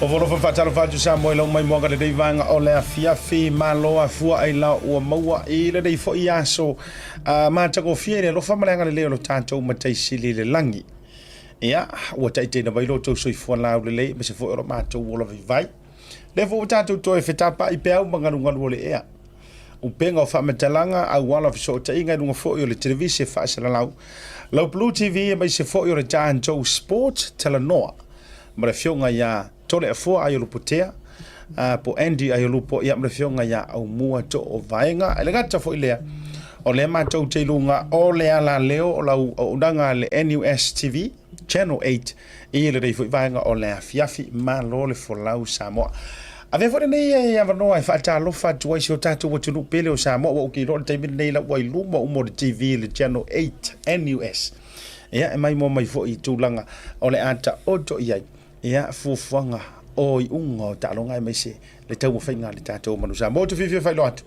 Ofo alofa faatalofa atu Samoa i lau maimoaga lenei vaega o le afiafi malo afua ai la ua maua i lenei foi aso matagofie i le alofa ma le agalelei o lo tatou Matai Sili i le lagi. Ia, ua taitaiina mai lo outou soifua laulelei aemaise foi o lo matou ola vaivai. Lea foi ua tatou toe fetapaai peau ma galugalu o le ea. Upega o faamatalaga, auala o fesootaiga i luga foi o le televise faasalalau, lau Blue TV aemaise foi o le tatou Sport Talanoa ma le afioga ia Toleafoa Aiolupotea po Andy Aiolupo ia ma le afioga ia Aumua Toovaega. E le gata foi lea, o lea matou te i luga o le alaleo o lau auaunaga a le NUS TV, Channel 8, i lenei foi vaega o le afiafi. Malo le folau Samoa. Avea foi lenei avanoa e faatalofa atu ai si o tatou atunuu pele o Samoa, ua ou te iloa i le taimi lenei la ua i luma uma o le TV le Channel 8 NUS. Ia, e maimoa mai foi i tulaga o le a taoto i ai ia fuafuaga o iuga o taaloga aemaise le taumafaiga a le tatou Manu Samoa. Ou te fiafia e faailoa atu,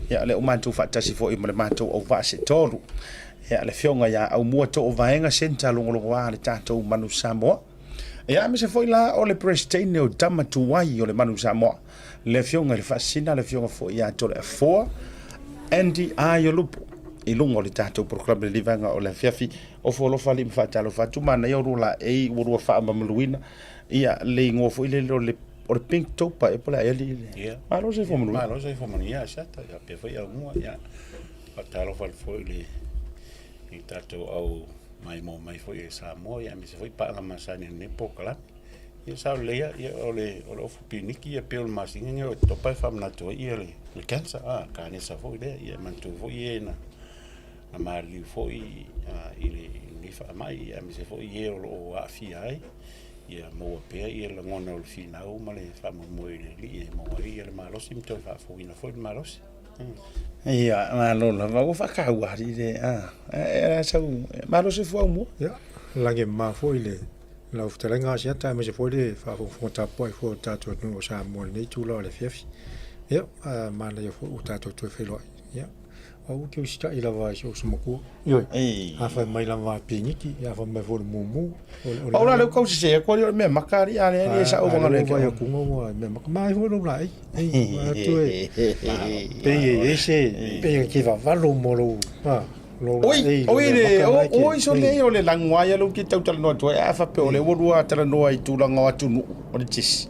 ia, o lea ua matou faatasi foi ma le matou auvaa se tolu. Ia, le afioga ia Aumua Toovaega Senta Logologoa a le tatou Manu Samoa. Ia, aemaise foi la o le Peresitene o Tama Tuai o le Manu Samoa, le afioga i le Faasisina, le afioga foi ia Toleafoa Andy Aiolupo i luga o le tatou polokalame le vaega o le afiafi. Ofo alofa alii ma faatalofa atu, manaia o lua laei ua lua faamamaluina ia le igoa foi lele o le o le pink topa e po le ai alii le. Ia. Malo soifua manuia. Malo soifua manuia Asiata, ia faapea foi Aumua, ia faatalofa atu foi i le i tatou au maimoa mai foi e Samoa, ia aemaise foi paaga masani o lenei polokalame. Ia sao lelei lava, ia o le o le ofu piniki ia pei o le masina lenei o Oketopa e faamanatu ai ia le le cancer, a kanesa foi lea, ia e manatua foi e na na maliliu foi i lenei faamai, aemaise foi e o lo o aafia ai, ia maua pea ia lagona o le finau ma le faamoemoe i le Alii e maua ai le malosi ma toe faafouina foi le malosi. Ia, malo lava, ua faataua alii le, a, sau, malo soifua Aumua. Ia, lagi e mama foi le lau fetalaiga Asiata aemaise foi le faafogafoga tapuai foi o le tatou atunuu o Samoa i lenei itula o le afiafi. Ia, manaia foi ua tatou toe feiloai. Ia, Au ou te usitai lava i si ou uso matua. Ioe. A fai mai lava e piniki, a fai mai foi o le mumu. O la leu kau sese atu ali o le mea maka ali a le ali e sa ua ngale ke. Vai atu ngā mea maka. Mai foi lo la ei. Ei, atu e. Pei e ese, pei e ke vavalo mo lo. Ha. Oi, oi le, oi so le o le langua ia lo ki tau talanoa atu ai a faapea o le ua lua talanoa i tulaga o atunuu o le tisi.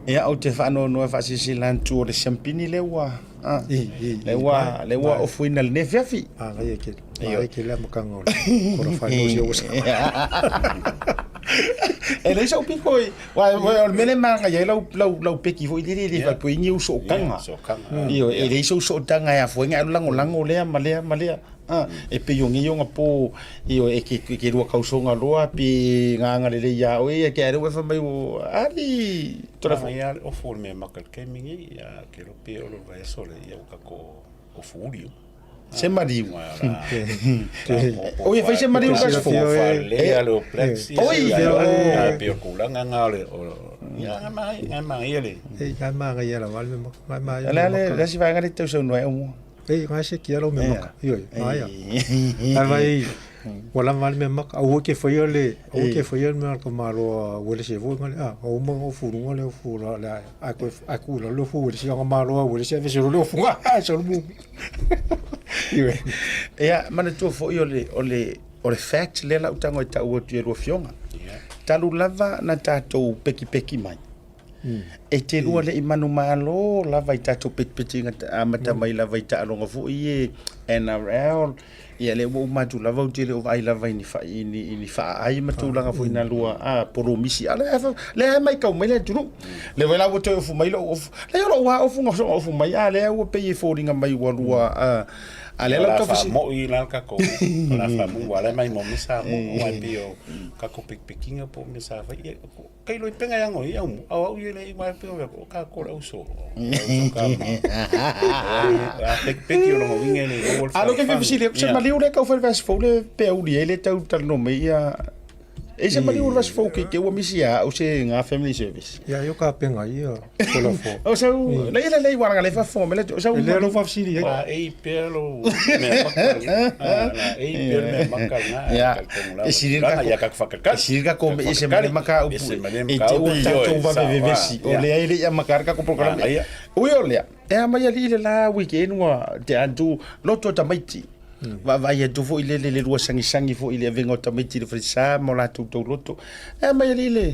Ia ou te faanoanoa e faasilasila atu o le siampini lea ua Ah, le ua le ua ofuina lenei afiafi. Manaia tele. Manaia tele le amataga o le quarter finals ia ua sa. E leai sau piko i wa o le mea lea e manaia ai lau lau lau peki foi lele le faapea i ni ou sootaga. Ioe, e leai sou sootaga e afua ai ona e alu lagolago lea ma lea ma lea. A, e pei o nei ona po, ioe, e ke e ke lua kausoga loa pe gaga lelei iā oe ia ke ae lea ua e fai mai ua ali Tole Manaia lava le ofu o le mea maka i le taimi nei, ia ke iloa pe o le vaiaso lea ia ua tatou ofu uli uma. Se maliu. Oi e fai se maliu ka se Lea le Blacks. Oi e pei o tulaga na o le ia nga mai nga mai ia le. Ei nga mai ia la vale mo nga mai. Le le le si vai nga le tau sau noe o. Ei nga se kia lo me maka. Io mai. Ai vai Ua lava le mea maka, aua e te faia le, aua e te faia le mea a le tamaloa uelese foi ma le, a, ua uma ona ofu i luga le ofu o le a, ae toe, ae tuu i lalo le ofu uelese, a na malo lava uelese aveese loa le ofu, ae sau le mumu. Ioe. Ia, manatua foi o le, o le, o le fact lea la ou tago e tau atu i a lua afioga. Talu lava na tatou pekipeki mai, E te lua le i manumalo lava i tatou petipetiga amata mai lava i taaloga foi ia NRL, ia lea ua uma atu lava ou te le o vaai lava i ni i ni i ni faaai ma tulaga foi na lua a polomisi. A lea lea e matau mai le atunuu. Lea foi la ua toe ofu mai lou ofu. Leai o lou lava ofu na soona ofu mai, a lea ua pei e foliga mai ua lua a a lea la ua tau fesi- Moi la tatou la faamo'i ua ala mai mo mea sa mo aua e pei o tatou pekipekiga po o mea sa fai ia Kai loi penga yang oi au au au ye le mai pe o ka ko le uso. A pek pek yo longo winge le o Alo ke fesili se maliu le kau fai vas fo le pe uli ai le tau talanoa mai ia. E se maliu o le fou ke ke ua misi a o se ngā family service. Ia yo ka penga ia kola fo. O sau le ile le wala le fa fo mele o sau. Le lo fa sili ai. La ei pelo me maka. La ei pelo me maka na. Ya. E sili ka ya ka fa ka. Sili ka ko me se male maka upu. E te o ta va vevesi. O le ai le ya maka ka ko programa. Ui o lea. E a mai ali le la weekend ua te antu loto tamaiti. Vaavaai atu foi lele i le lua sagisagi foi i le avega o tamaiti i le falesa ma o latou tauloto. E a mai alii le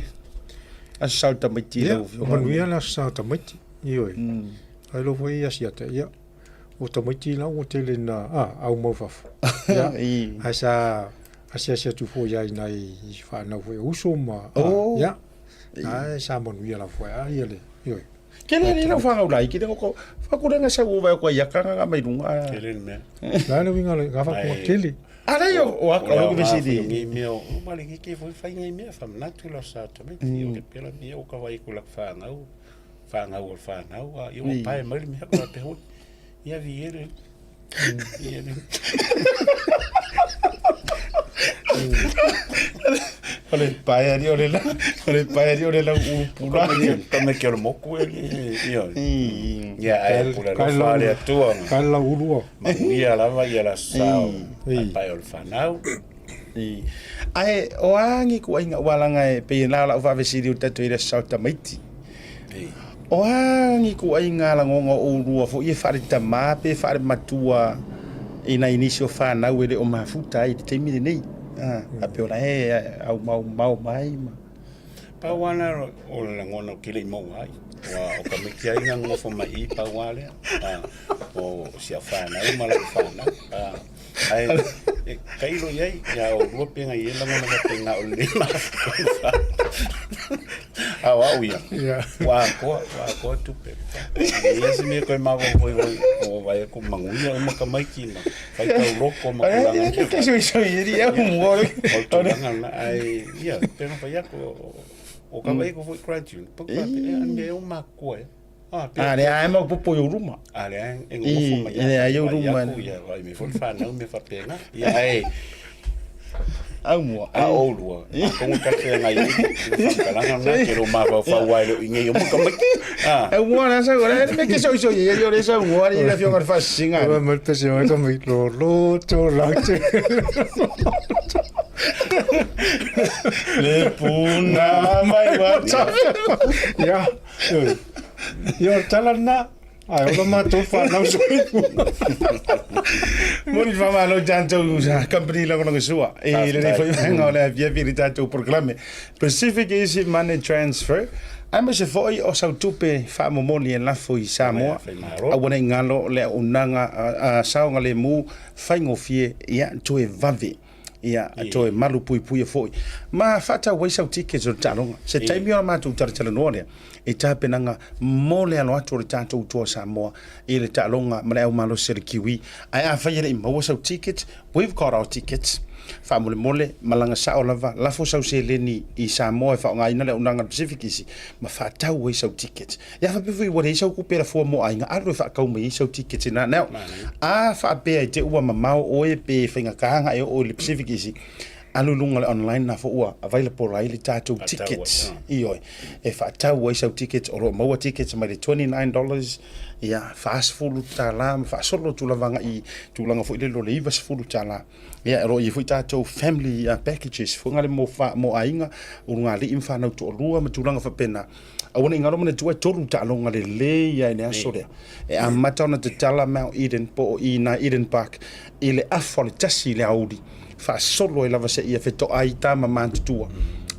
Aso Sa o Tamaiti i lau Afioga? Manuia le Aso Sa o Tamaiti, ioe. Ai loa foi Asiata, ia, o tamaiti la ua tele ina, aumau fafo. Ia, ae sa asiasi atu foi ai i nai fanau foi o uso ma, ia, ae sa manuia lava foi, ia le, ioe. Ke le le whangau lai ki le ko whakurenga sa uva ko ia kanga nga mai lunga. Tele le mea. La le winga le gafa ko tele. Ara yo o a ko ke sidi. Ngi mea o male ki ke foi fai ngi mea fa manatu la sa to me o ke pela mi o ka vai ko la whangau. Whangau o whanau a i o pae mai le mea ko pe hoi. Ia vi ere. Ia vi. O le pae ari o le la, o le pae ari o le lau ulu pula. Ka me ke o le moku e ia. Ia ai pula lo fale atua. Ka la ulua. Manuia lava ia la sao. Ai pae o le whanau. Ae o a ngi ku ainga walanga e pe la la faavesili o tatou i le sao tamaiti. O a ngi ku ainga lagonga o oulua foi e faaletamā pe faalematua i nai nisi o fanau e le o mafuta ai i le taimi lenei. A pe o la e aumaumao mai ma. Pau lava o le lagona ou te le i maua ai. Ua o ka miti ai na nofo mai i pau lava lea. O si au fanau ma lau fanau. Ae e tailo i ai, ia o lua pega i e lagona faapena o lenei mafuta. A o au ia, ua atoa, ua atoa tupe. E leai se mea e toe mafaufau ai, o vaai atu manuia uma tamaiti ma faitau loko ma tulaga. E te soisoi e ri au mua o le tulaga lena, ae ia, pei ona fai atu, o ka vaai atu foi graduate, pau faapea, e mea e o makua ea. A lea e maopoopo i ou luma. A lea e nonofo mai E lea i ou luma. Ia, vaai mai foi le fanau mea faapena. Ia, ae Aumua. A oulua, atonu ta feagai ai i le faamatalaga lena, e te le o mafaufau lava e le o i inei o makamaki. Aumua la sau, le mea ke soisoi ai o le saunoa le afioga i le faasisiga. Ua mai le pese o ka mai lo lo to la te. Le puna mai wa. Ia, Ia, o le tala lena. Ae ola matou fanau soifua. Moni faamalo i tatou company lagolagosua i lenei foi vaega o le afiafi i le tatou polokalame Pacific Easy Money Transfer aemaise foi o sau tupe faamomoli e lafo i Samoa aua ne i galo le auaunaga saogalemu faigofie ia toe vave. Ia, toe malu puipuia foi. Ma faatau ai sau tickets o le taaloga. Se taimi ona matou talatalanoa lea i tapenaga mo le alo atu o le tatou Toa Samoa i le taaloga ma le au malosi a le Kiwi. Ae afai e le i maua sau tickets, we've got our tickets. Faamolemole, malaga sao lava, lafo sau seleni i Samoa e faaaogaina le auaunaga a le Pacific Easy ma faatau ai sau tickets. Ia faapea foi ua leai sau tupe e lafoa mo aiga, alu e faatau mai ai sau tickets ina. Now, a faapea i te ua mamao oe pe faigata ona e oo i le Pacific Easy, alu i luga o le online na foi ua available ai le tatou tickets. Ioe, e faatau ai sau tickets, o lo o maua tickets mai le $29, ia, $40 ma faasolo atu lava agai i tulaga foi lele o le $90. Ia, o lo o i ai foi tatou family packages foi ngale mo, mo aiga, ulugalii ma fanau toalua ma tulaga faapena. Aua ne i galo manatua e tolu taaloga lelei lava i le aso lea. E amata ona tatala Mount Eden po o i ina Eden Park i le afa o le 1 i le aoauli, faasolo ai lava seia fetoai tama matutua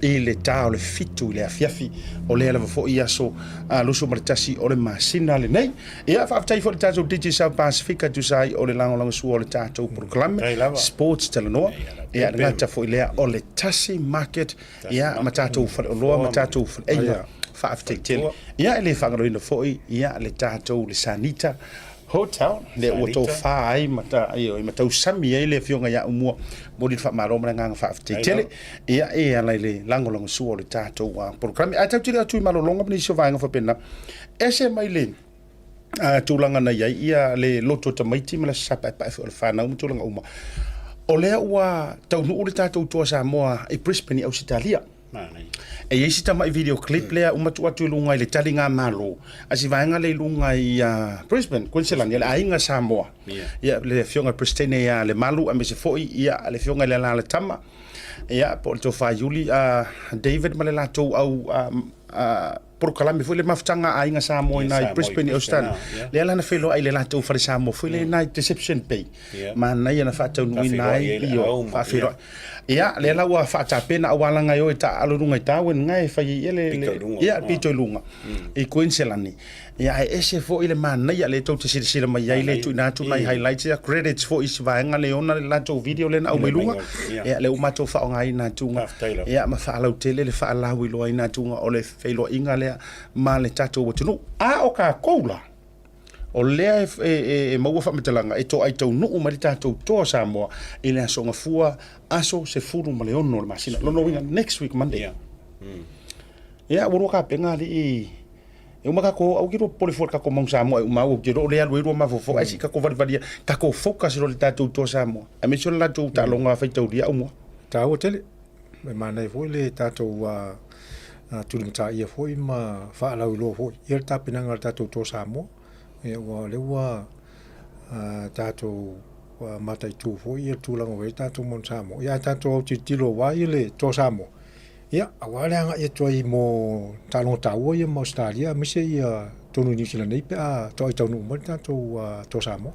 i le ta o le 7 i le afiafi o lea lava foi aso 21 o le masina lenei. Ia, faafetai foi i le tatou Digicel Pasifika e tusa ai o le lagolagosua o le tatou polokalame Sports Talanoa. Ia, le gata foi lea o le Tasi Market ia, ma tatou faleoloa ma tatou faleaiga. Faafetai tele. Ia, e le faagaloina foi ia le tatou le Sanita Hotel lea ua tofa ai ma ma tausami ai le afioga ia Aumua. Momoli le faamalo ma le agaga faafetai tele. Ia, e ala i le lagolagosua o le tatou polokalame. Ae tatou te le atu i malologa ma nisi o vaega faapena. Ese mai le tulaga na i ai ia le loto tamaiti ma le aso Sa paepae foi o le fanau ma tulaga uma. O lea ua taunuu le tatou Toa Samoa i Brisbane i Ausetalia. E i ai si tamai video clip lea uma tuu atu i luga i le taligamalo a si vaega lea i luga i Brisbane, Queensland, le Aiga Samoa. Ia, le afioga i le Peresetene ia Lemalu aemaise foi ia le afioga i le Alalatama, ia po o le Tofa Iuli David ma le latou au polokalame foi le mafutaga a Aiga Samoa i na i Brisbane i Australia. Lea la na feiloai i le latou fale Samoa foi lea i Deception Bay. Manaia na faataunuuina ai i o faafeiloai. Ia, lea la ua faatapena aualaga e o e taaalo i luga i Darwin nga e fai ai ia le, ia, pito i luga i Queensland. Ia, ae ese foi le manaia lea tou te silasila mai ai lea e tuuina atu nai highlights ia, credits foi i si vaega lea e ona le latou video lea na aumai luga. Ia, lea ua matou faaaogaina atuga, ia, ma faalautele le faalauiloaina atuga o le feiloaiga lea ma le tatou atunuu. A o tatou la, o lea e maua faamatalaga e toai taunuu mai le tatou Toa Samoa i le Aso Gafua, aso 16 o le masina. Lona uiga, next week Monday. Ia, ua lua tapena alii. E uma tatou, aua te lua popole fua i le tatou Mount Samoa e uma au, ou te iloa o lea e alu ai lua mafaufau, ae se i tatou valivalia, tatou focus loa i le tatou Toa Samoa, aemaise o le latou taaloga faitaulia aumua. Taua tele, e manaia foi le tatou tulimataia foi ma faalauiloa foi ia le tapenaga a le tatou Toa Samoa. Ia aua o lea ua tatou mataitu foi ia le tulaga ua i ai le tatou Mount Samoa, ia ae tatou autilotilo aua ia le Toa Samoa, Ia, aua le agai atu ai mo taaloga taua ia ma Ausetalia aemaise ia totonu i Niu Sila nei pe a toai taunuu mai le tatou Toa Samoa.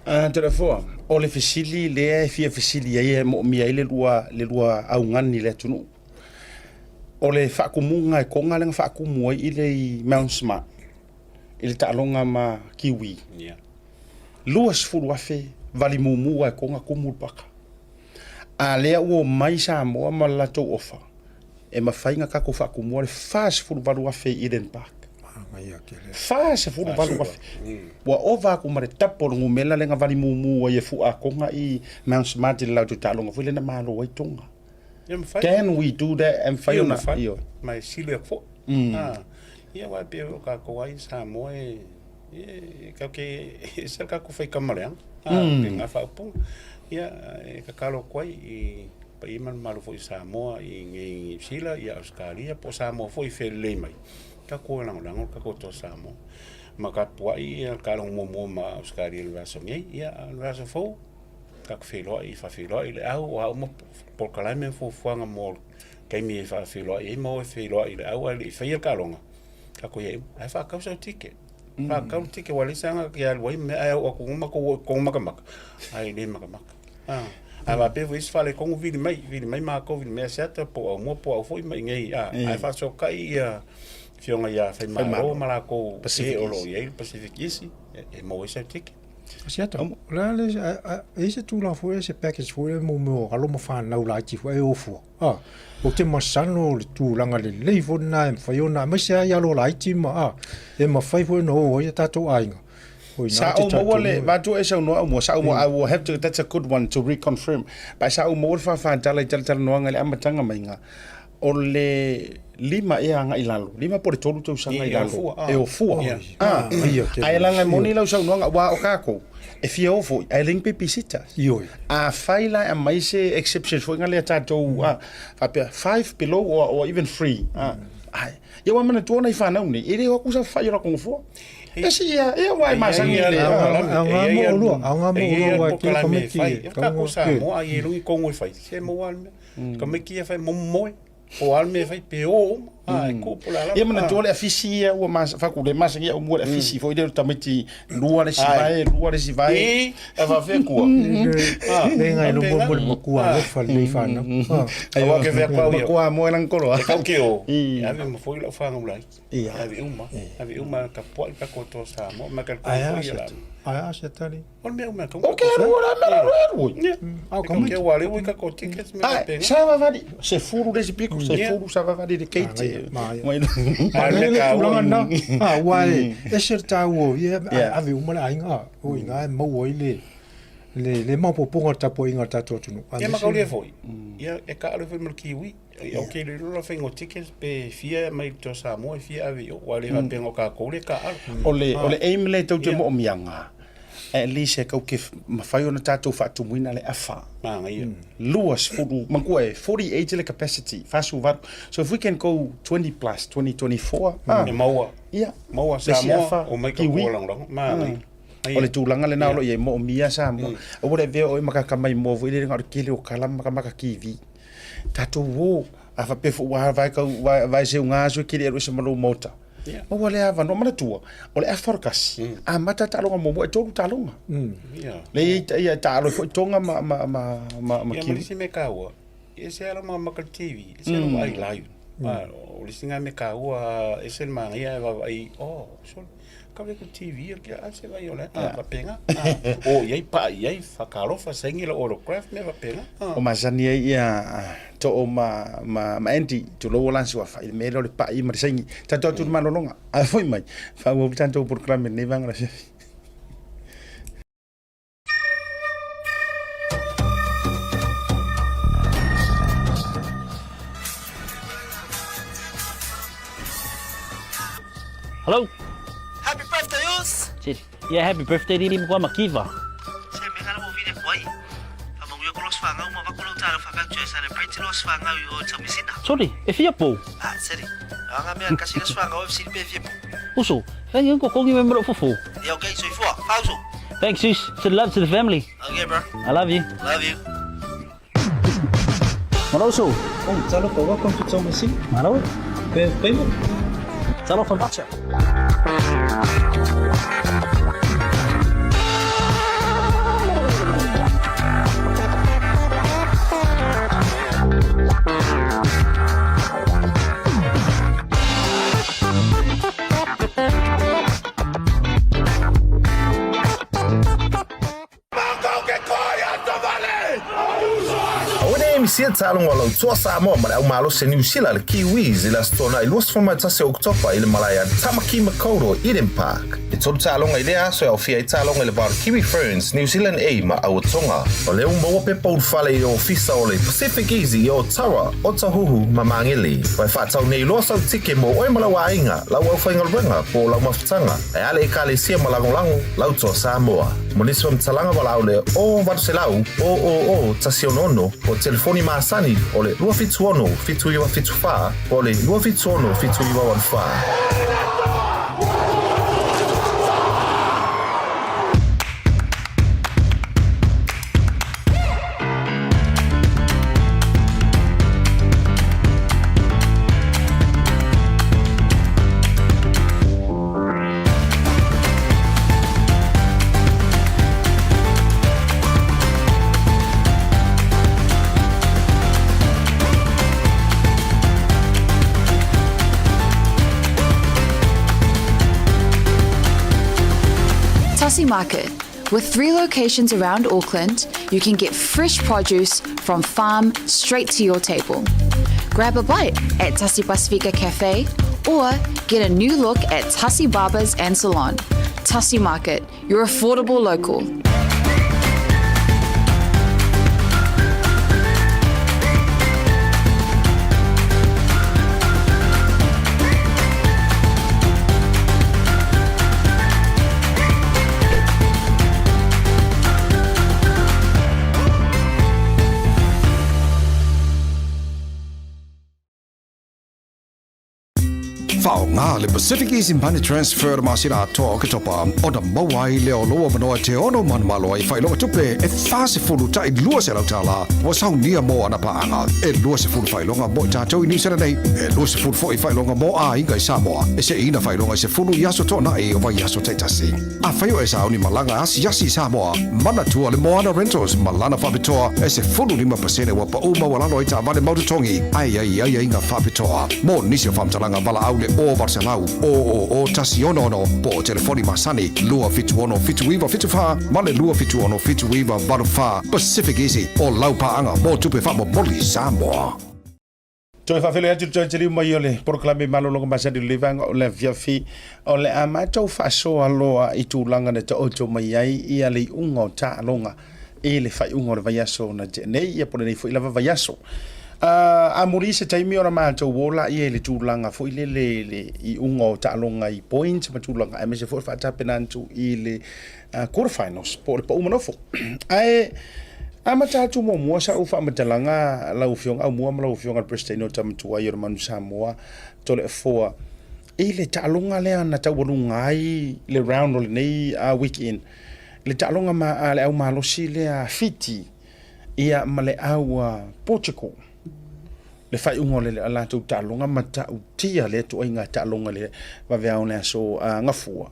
Toleafoa, o le fesili lea e fia fesili ai e moomia ai le lua augani i le atunuu, o le faatumuga e Toga lea na faatumu ai i le Mount Smart i le taaloga ma Kiwi, 20,000 vali mumu lava e Toga tumu le paka. A lea ua omai Samoa ma le latou ofa, e mafai ona tatou faatumua le 48,000 i Eden Park. 48,000. Ua ova atu ma le double o le numera lea na vali mumu ai e Fuaatoga i Mount Smart i le latou taaloga foi lea na malo ai Tonga. Can we do that? E mafai ona. Ioe. Ma e sili atu foi. Ia aua e pei o tatou lava ia Samoa e E tatou te ese le tatou faikama leaga, pe na faaupuga. Ia, e tatalo atu ai i paia ma le mamalu foi o Samoa i inei i Niu Sila, ia Ausetalia po o Samoa foi e felelei mai, tatou e lagolago le tatou Toa Samoa. Ma tapuai ia le taaloga muamua ma Ausetalia i le vaiaso nei, ia a o le vaiaso fou, tatou feiloai, faafeiloai le au, o a uma polokalame ma fuafuaga mo le taimi e faafeiloai ai ma o e feiloai i le au ae le i faia le taaloga. Tatou i ai uma. Ae faatau sau ticket. Faatau le ticket, ua leai se aga e alu ai mea, ae oo atu uma matou o i totonu matamata, ae le matamata. A faapea foi isi faaletonu vili mai, vili mai matou, vili mai Asiata po o Aumua po o au foi ma i inei, ae faafesootai ia afioga ia Faimalo ma latou e o lo o i ai le Pacific Isi e maua ai sau ticket. Asiata, o le a le, e i ai se tulaga foi lea, se package foi lea mo mea o alo ma fanau laiti foi e o fua. Ou te masalo o le tulaga lelei foi lena e mafai ona, aemaise lava i alo laiti ma, a, e mafai foi ona o ai o tatou aiga. O ina Sa ou maua le, vaeatu e saunoa au mua, sa ou maua, I will have to, that's a good one to reconfirm. But sa ou maua le faafatala i talatalanoaga i le amataga maiga, o le 5 ea agai i lalo, 5 po o le 3 tausaga i lalo, e o fua. Ae leaga e moni lau saunoaga, aua o tatou, e fia o foi, ae leai ni babysitters. Ioe. Afai la e aumai se exceptions foi lea tatou faapea 5 below or even 3. Ai, ia ua manatua nai fanau nei, e le o atu saofai i o latou nofoa. E si ia, ia ua e masani i le Aoga mo olua, aoga mo olua aua e tele tamaiti e tatau ona. Tatou Samoa a i luga i Kogo e fai, se maua lava le mea. Tamaiti ia e fai momoe. Po o a le mea e fai, pe o uma. A, e kuu po o le a lava. Ia manatua le afisi ia ua faatu le masani au mua le afisi foi lea o le tamaiti lua le isi vae, lua le isi vae. I, e faafefea kua. Le ngai lo mo le makua alofa lenei fanau. Aua ke vea kua ia. Makua moe lang koloa. E kau ke o. E ave ma foi lau fanau laiti. E ave uma. Ave uma tapuai ka koto Samoa ma ka koto ia la. Ai a se tali. O le mea uma O ke alu ora mea la alu. A ka mai. Ke wale ui ka ko tickets me ka Sa vavali se furu le piko se furu sa vavali le keite. Mai le tulaga na. A ua e ese le taua ia ave uma le aiga o ina e maua ai le le maopoopoga o le tapuaiga a le tatou atunuu. Ia ma kaulia foi. Ia e taalo foi ma le kiwi. O ke le lola faiga o tickets pe fia mai to Samoa e fia ave i o. Ua le faapea o tatou le taalo. O le aim le tou te moomiaga. At least e kau ke mafai ona tatou faatumuina le afa. Manaia. 20, manatua e 48 le capacity, 48. So if we can go 20 plus, 20, 24, ah. E maua. Ia. Maua Samoa, o mai ka kua lagolago. Manaia. O le tulaga lena o lo o i ai, moomia Samoa. Aua le avea oe ma kaka maimoa foi lele na o le kele o kala ma maka kivi. Tatou o, a faapea foi ua vae kau, vae seuga aso e kele e alu ese ma lou maota. Maua lea avanoa, manatua, o le afa o le kasi, amata taaloga muamua e tolu taaloga. Lea e i ai taalo ai foi Tonga ma, ma, ma, ma, ma Ia, ma Kiwi. le isi mea taua, e ese lava ma maka le TV, ese lou vaai live. O le isi lena mea taua, ese le manaia ae vaavaai, oh, sole, kau e ku TV a kia, a se vaai o le, a, faapena, a, o i ai, paa i ai, whakaalofa, saini lau autograph, mea faapena. O masani ai ia Too ma, ma, ma Andy, tulou o lansi ua fai le mea lea o le pa'i ma le saini. Tatou atu i le malologa, ae foi mai, faaauau le tatou polokalame i lenei vaega o le afiafi. Hello. Happy birthday, Us! Said, yeah, happy birthday Lili Mkwa Makiva. Se mea kala mo vile kuai. Whamanguia ko los whangau ma wako lau tāro whakautu e celebrate los whangau i o Taumisina. Sorry, e fia pou? Ah, seri. Anga mea kasi los whangau e siri pe fia pou. Uso, thank you ko kongi me mero fofo. Yeah, okay, soifua. Fauso. Thanks, sis. Send love to the family. Okay, bro. I love you. Love you. Malo, uso. Oh, talofa, welcome to Taumeasina. Malo. Pe payment. Talofa macha. Aua ne misia taaloga o lau Toa Samoa ma le aumalosi a Niu Sila le Kiwis i le Aso Toonai 21 o Oketopa i le malae a Tamaki Makaurau Eden Park. E tolu taaloga i lea aso e aofia ai taaloga i le va o le Kiwi Ferns, New Zealand A ma Auatonga. O lea ua maua pepa ulufale i le ofisa o le Pacific Easy i Otawa, Otahuhu ma Magele. Ua e faatau nei loa sau tike mo oe ma lau aiga, lau aufaigaluega po o lau mafutaga, ae a le Ekalesia ma lagolago lau Toa Samoa. Mo nisi faamatalaga valaau le 0800 000 166 po o telefoni masani o le 276 7974 po o le 276 7984. Tussie Market. With three locations around Auckland, you can get fresh produce from farm straight to your table. Grab a bite at Tussie Pasifika Cafe or get a new look at Tussie Barbers and Salon. Tussie Market, your affordable local. Faaaoga le Pacific Easy Money Transfer le masina atoa o Oketopa ona maua ai lea o lou avanoa e te ono manumalo ai i faailoga tupe e 40 tai 200 tala ua saunia mo ana paaga. E 20 faailoga mo i tatou i Niu Sela nei, e 20 foi faailoga mo aiga i Samoa. E seina faailoga e 10 i aso toonai o vaiaso taitasi. Afai o e sauni malaga asiasi i Samoa, manatua le Moana Rentals ma lana faapitoa e 15% ua pau maualalo ai taavale mau totogi ae i ai aiaiga faapitoa. Mo nisi o faamatalaga valaau le 0800 000 166 po o telefoni masani 276 7974 ma le 276 7984. Pacific Easy o lau paaga mo tupe faamomoli Samoa. Toe faafeiloai atu i le toe taliu mai o le polokalame malologa masani o le vaega o le afiafi o le a matou faasoa loa i tulaga na taoto mai ai ia le iuga o taaloga i le faaiuga o le vaiaso na tea nei ia po o lenei foi lava vaiaso. Amuli se taimi ona matou o laia i le tulaga foi lele i le iuga o taaloga i points ma tulaga aemaise foi o le faatapena atu i le Quarter finals po o le pau ma nofo. Ae amata atu muamua sau faamatalaga lau Afioga Aumua ma lau Afioga i le Peresetene o Tamatuai o le Manu Samoa Toleafoa i le taaloga lea na taualuga ai le round o lenei weekend, le taaloga ma a le au malosi lea a Fiti ia ma le au a Portugal. Le faaiuga o le latou taaloga matautia lea ituaiga taaloga i le vaveao o le aso Gafua.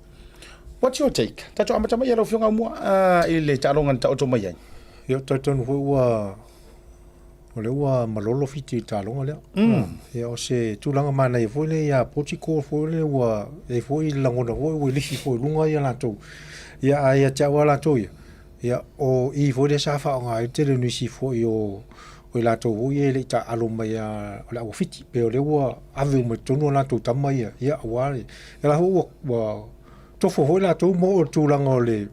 What's your take? Tatou amata mai ia lau Afioga Aumua i le taaloga na taoto mai ai. Ia, ou te talitonu foi ua o lea ua malolo Fiti i le taaloga lea. Ia, o se tulaga manaia foi lea ia Portugal foi lea ua i ai foi le lagona foi ua lifi foi i luga ia latou. Ia, ae ia te au lava latou ia, Ia, o i foi lea sa faaaoga ai le tele o nisi foi o o i latou foi ia e le i taaalo mai lava o le au Fiti. Pei o lea ua ave uma i totonu o latou tama ia, ia aua le ia la foi ua, ua tofo foi latou ma oo i le tulaga o le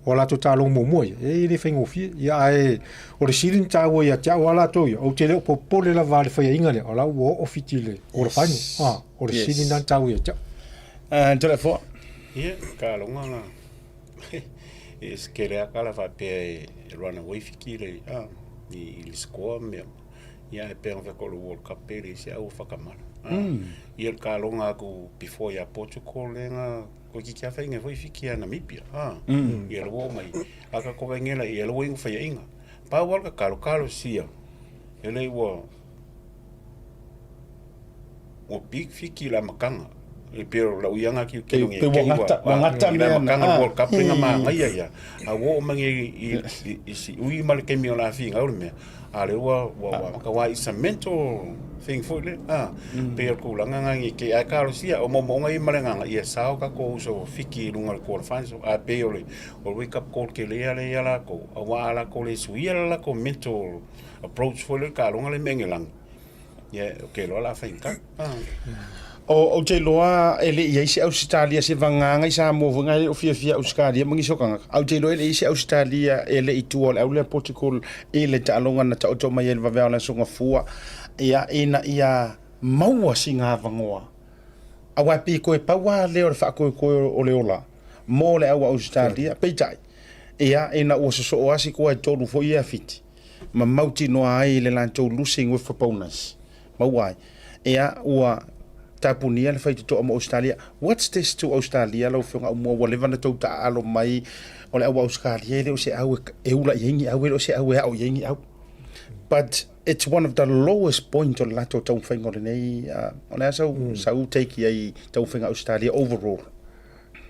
o a latou taaloga muamua ia, e le faigofie. Ia ae o le sili ona taua ia te au lava latou ia, ou te le o popole lava i le faiaiga lea, o la ua oo Fiti i le quarter final. Ah, o le sili lena ona taua ia te au. Toleafoa. Ia, taaloga na E se tele lava tala faapea e run away Fiti le a i le score ma mea uma. Ia ae pei ona fai atu o le World Cup e leai se au e faatamala. Ia le taaloga atu before ia Portugal lea na toeitiiti lava faiaina ai foi Fiti ia Namibia. Ia lea ua oo mai, a tatou vaai la i ai, ia lea ua i ai ni faiaiga. Pau lava le tatalo, talosia e le ua Ua big Fiti i le amataga. E pei o lau ia na tilotilo nei, Pei ua gata, ua gata i le amataga o le World Cup lea na manaia ia. A ua oo mai nei i siui ma le taimi o le a finau le mea, a lea ua amata aua it's a mental thing foi lea. A, pei o le tulaga lena ne i te i ae talosia, o moomooga ia ma le agaga ia sao tatou uso o Fiti i luga o le quarter finals. Ae pei o le wake up call tele lea ia latou, aua a latou le suia le latou mental approach foi lea i le taaloga lea ma Engelana, Ia, ou te iloa o le a faigata. Ou te iloa e le i ai se Ausetalia se vagaga i Samoa foi na e le o fiafia Ausetalia ma nisi o tagata. Ae ou te iloa e le i ai se Ausetalia e le i tua o le au lea Portugal i le taaloga na taoto mai ai i le vaveao o le Aso Gafua, ia, ina ia maua sina avanoa. Aua e pei toe pau lava lea o le faatoetoe o le ola mo le au Ausetalia. Peitai, ia, ina ua sosoo lava si toa e tolu foi ia Fiti, ma mautinoa ai le latou losing with a bonus. Maua ai. Ea, ua tapunia le faitotoa mo Ausetalia. What's this to Ausetalia, lau Afioga Aumua, ua leva ona tou taaalo mai o le au Ausetalia e le o se au e ula i ai ni au, e le o se au e ao i ai ni au. But it's one of the lowest point o le latou taumafaiga o lenei, o le a sau, sau take i ai i taumafaiga Ausetalia overall?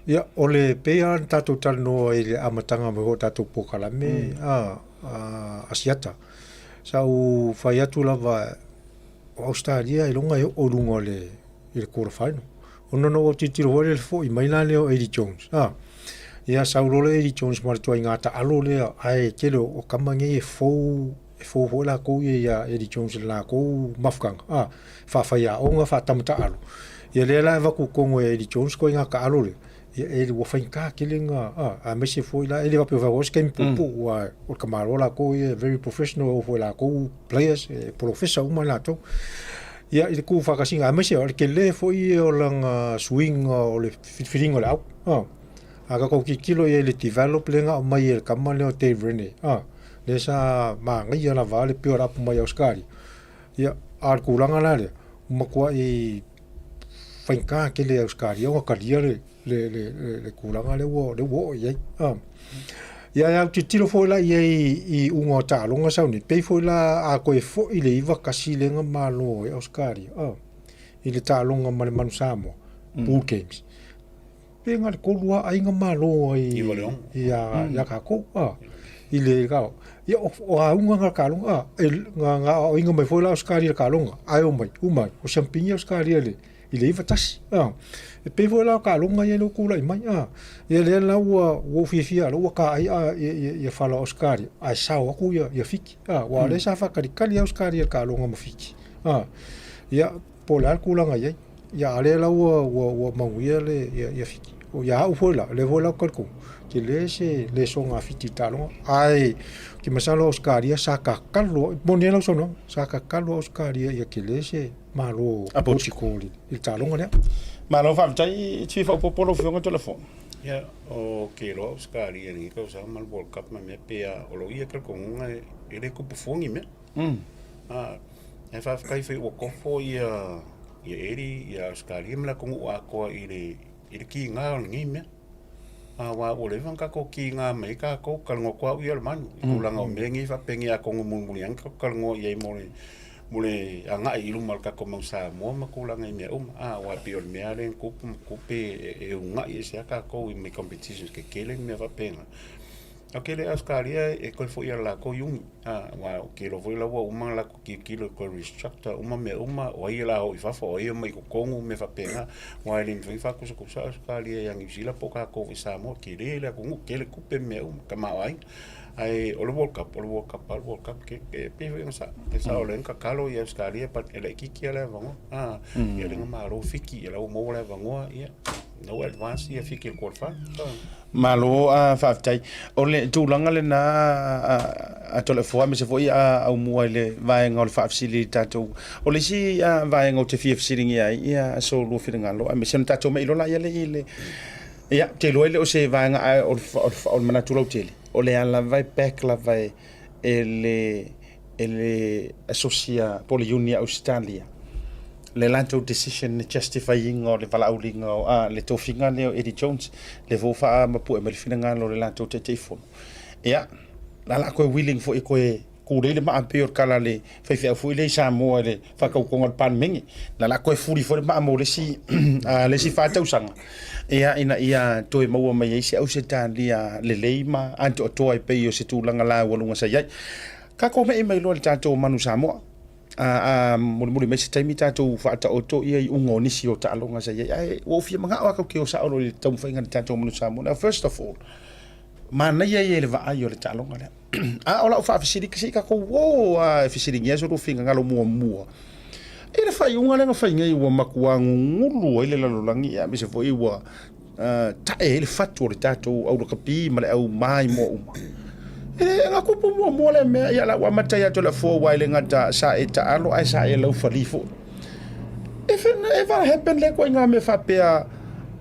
Ia, o le pei lava ona tatou talanoa i le amataga mai foi o tatou polokalame a Asiata, sa ou fai atu lava o Ausetalia ailoga e oo i luga o le i le quarter final. Ona na ou autitilo foi lea i le foi mai la lea o Eddie Jones, a, ia sau loa le Eddie Jones ma le ituaiga taalo lea, ae tele o tama nei e fou, e fou foi latou ia ia Eddie Jones i le latou mafutaga, a, faafaiaoga, faatama taalo. Ia lea la e avatu i totonu e Eddie Jones ituaiga taalo lea, ia e ua faigata tele ona, a, aemaise foi la, e le faapea o se taimi puupuu, aua o le tamaloa latou ia e very professional, e oo foi i latou players, e polofesa uma latou. Ia i le tuufaatasiga, aemaise o le tele foi ia o lana suiga o le filifiliga o le au, a. A tatou tilotilo i ai i le develop lea na aumai e le tama lea o Dave Rennie, a, lea sa manaia lava le build up mai Ausetalia. Ia, a o le tulaga la lea, ua matuai faigata tele e Ausetalia ona talia le, le, le, le, le tulaga lea ua, lea ua oo i ai. A. Ia, e autilotilo foi la i ai i iuga o taaloga sau nei, pei foi la a toe foi le 9-1 lea na malo ai Ausetalia, a, i le taaloga ma le Manu Samoa, Pool Games. Pe na o le tolu lava aiga malo ai ia ia tatou a i le ia o auga na taaloga a e na na aoaoina mai foi la Ausetalia i le taaloga ae omai uma ai o siamupini Ausetalia i le i le 91 a. E pei foi la o taaloga ia lea ua tulai mai a ia lea la ua ua ou fiafia lea ua taai a ia fala o Ausetalia ae sao atu ia ia Fiti a aua o lea sa faatalikali Ausetalia i le taaloga ma Fiti a. Ia po o le a le tulaga i ai. Ia, a o lea la ua, ua, ua manuia le, ia, ia Fiti. O ia au foi la, o lea foi la ou te talitonu, tele se lesona a Fiti i le taaloga. Ae, ou te masalo o Ausetalia sa tatalo, e moni ai lau saunoaga, sa tatalo Ausetalia ia tele se Malo A Portugal i le taaloga lea. Malo faafetai, e te fia faaopoopo lau Afioga Toleafoa? Ia, o ke iloa Ausetalia i lenei tausaga ma le World Cup ma mea pe a o lou ia talitonuga e le tupu fua ni mea. A, ae faafetai foi ua kofo ia ia Eddie ia Ausetalia ma le atunuu atoa i le i le kiga o lenei mea. Aua ua leva ona tatou kiga mai ai tatou, talanoa atu au ia o le manu i tulaga o mea nei faapenei atonu mulimuli ane tatou talanoa i ai mo le mo le agai i luma o le tatou mau Samoa ma tulaga i mea uma. A, aua e pei o le mea lea na tupu ma tupe e uunai ese lava tatou i mea competitions tetele ma mea faapena. Ae ou te le Ausetalia e toe foi i a latou iuni, a, aua ou te iloa foi la ua uma ona latou tilotilo e toe restructure uma mea uma, o ai o le a o i fafo, o ai e omai i totonu, mea faapena. Aua e le mafai ona faatusatusa Ausetalia ia Niu Sila po o tatou foi i Samoa, tele le atunuu, tele tupe ma mea uma, tamaoaiga. Ae o le World Cup, o le World Cup lava le World Cup. E pei foi ona sao, e sao o lea na tatalo i Ausetalia but e laitiiti lava le avanoa. A, ia lea na malo Fiti, ia la ua maua le avanoa, ia la ua advance ia Fiti i le quarter final. Malo a faafetai. O le tulaga lena a Toleafoa aemaise foi a Aumua i le vaega o le faafesili i tatou. O le isi vaega ou te fia fesiligia ai ia so lua finagalo aemaise ona tatou mailoa laia le i le Ia, ou te iloa e le o se vaega ae o le manatu lautele, o lea lava e back lava e le e le asosia po o le Iuni a Ausetalia le latou decision le justify ina o le valaauliga o a le tofiga lea o Eddie Jones, lea foi ua faamapue mai le finagalo o le latou Taitaifono. Ia, la la toe willing foi e toe Kulei le maa pei o le tala a le faifeau foi lea i Samoa i le faatautoga o le Palemene. Na la toe fuli foi le maa mo le isi, le isi 4 tausaga, ia, ina ia toe maua mai ai se Ausetalia lelei ma atoatoa e pei o se tulaga laualuga sa i ai. Tatou me'i mai loa i le tatou Manu Samoa. A, a mulimuli mai se taimi tatou faataoto ia iuga o nisi o taaloga sa i ai. Ae ua ou fia manao lava tatou te o sao loa i le taumafaiga a le tatou Manu Samoa. Now, first of all, manaia ia i le vaai o le taaloga lea. A o lau faafesili, se i tatou o lava e fesiligia so lua finagalo muamua i le faaiuga lea na fai nei ua matua gugulu ai le lalolagi aemaise foi ua tae ai le fatu o le tatou au lakapi ma le au maimoa uma. E na tupu muamua lea mea, ia la ua amata ia Toleafoa aua e le gata sa e taalo ae sa e laufali foi. If it ever happen lea ituaiga mea faapea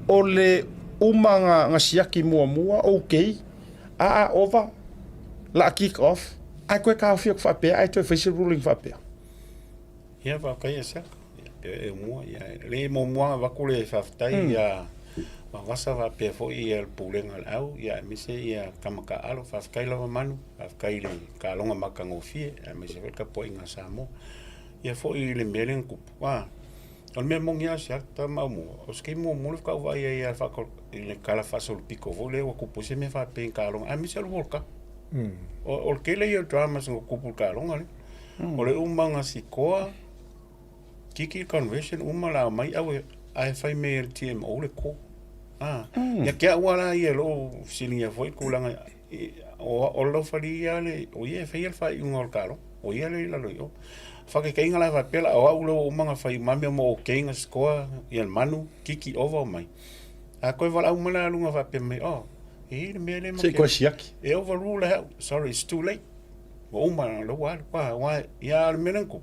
o le uma na siaki muamua, okay, a a ova la a kick off ae toe taofi atu faapea ae toe fai se ruling faapea. Ia faafetai ia Saka. Ia pea e mua ia le muamua ona avatu le faafetai ia Vavasa faapea foi ia le Pulega a le Au ia aemaise ia tama taaalo. Faafetai lava Manu, faafetai i le taaloga matagofie aemaise foi le tapuaiga a Samoa. Ia foi i le mea lea na tupu, a O le mea moni lava se ata ma aumua, o se taimi muamua lea faatoa ou vaai ai lava i le tala faasolopito foi lea ua tupu ai se mea faapea i taaloga, aemaise o le World Cup. O le tele ia o dramas na tupu i le taaloga lea. O le umaga sikoa, kiki le conversion, uma la omai au ae fai mai e le TMO le call. Ia te au lava la ia i lou fesiligia foi le tulaga, o le laufali ia le, o ia e faia le faaiuga o le taaloga, o ia lea e i lalo i o. Faataitaiga la faapea la, o au lea ua uma ona fai uma mea uma okay na score ia le manu, kiki over omai. A toe valaau mai la luga faapea mai, oh, e i ai le mea lea Se i koe siaki. E overrule au, sorry, it's too late. Ua uma la ua alu, aua, aua, ia a o le mea lea na tupu,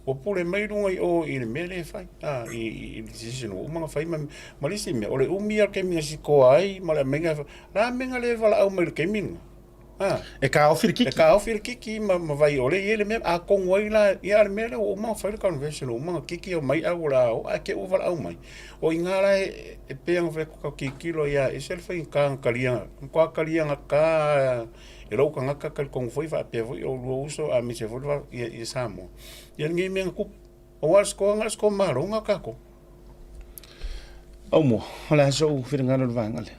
ua pule mai luga i o i le mea lea e fai, a, i le decision ua uma ona fai ma, ma le isi mea, o le umi lava o le taimi na sikoa ai ma le aumaiga, la le mea na le valaau mai i le taimi lena. E taofi le kiki. E taofi le kiki ma, ma vai ole i ai le mea, atonu ai la, ia a le mea lea ua uma ona fai le conversion, ua uma ona kiki omai au o le a o, ae te i ua valaau mai. O i ina la e, e pei ona fai atu tau tilotilo ia, e ese le faigata ona talia, matua talia gata lava e lou tagata talitonu foi faapea foi oulua uso aemaise foi le ia, ia Samoa, ia lenei mea na tupu. Aua o le score na o le score malo na tatou. Aumua, o le a sou finagalo i le vaega lea?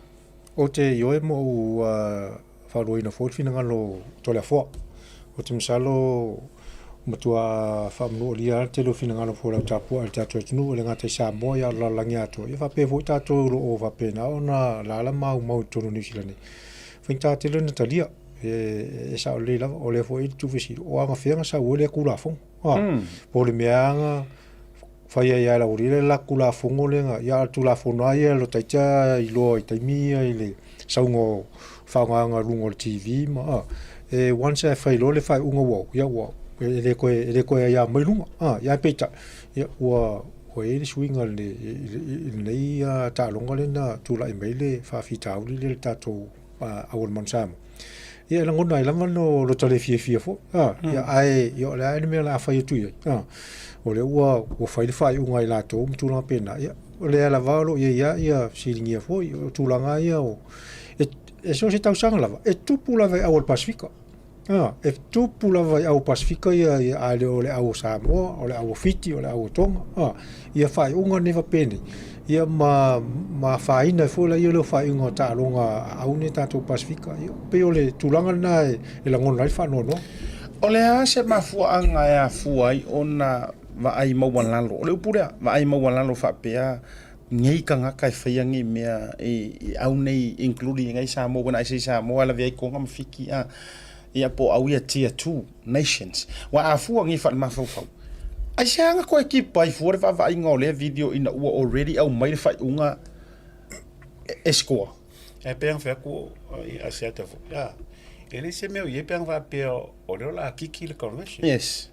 Ou te ioe ma ou faaluaina foi le finagalo o Toleafoa. Ou te masalo matua faamanualia lava le tele o finagalo foi o lau tapuai i le tatou atunuu, e le gata i Samoa a o le lalolagi atoa. Ia faapea foi tatou o lo o faapena ona alaala ma aumau i totonu o Niu Sila nei. E faigata tele ona talia, e sao lelei lava. O lea foi e i ai le tuufesili, o anafea na sau ai lea Tulafono? Po o le mea lava na fai ai lava e le aualii le latou Tulafono lea na, ia a o le Tulafono lava ia e taiti lava iloa i taimi ia i le sauga o faaaogaina i luga o le TV ma a, e once lava e fai loa le faaiuga ua oo, ia ua e le toe e le toe aia mai luga, a, ae peitai, ia ua Ua i ai le suiga i lenei taaloga lea na tulai mai le faafitauli lea i le tatou auala manu Samoa. Ia e lagona ai lava lo lota le fiafia foi. A, ia, ae ia, o le a le mea o le a fai atu i ai. A, o lea ua, ua fai le faaiuga a i latou ma tulaga pena. Ia, o lea lava o lo o i ai lava ia fesiligia foi, o tulaga ia o, e, e so o se tausaga lava, e tupu lava i au o le Pasefika. A, e tupu lava i au Pasefika ia, ia a le o le au o Samoa, o le au o Fiti, o le au o Tonga, a, ia faaiuga nei faapenei, ia ma, ma afaina ai foi laia lea o faaiuga o taaloga a au nei tatou Pasefika. Ia, pei o le tulaga lena e, e lagona ai le faanoanoa. O le a se mafuaaga e afua ai ona vaai maualalo, o le upu lea, vaai maualalo faapea nei tagata e faia nei mea i au nei including ai Samoa when I say Samoa e lavea ai Tonga ma Fiti a ia po o au ia tier 2 nations ua afua nei faalemafaufau aisea na koe kipa ai fua le vaavaaiga o lea video ina ua already aumai le faaiuga e score. E pei ona fai atu i Asiata foi, a, e leai se mea o i ai pe ana faapea o lea o le a kiki le conversion. Yes.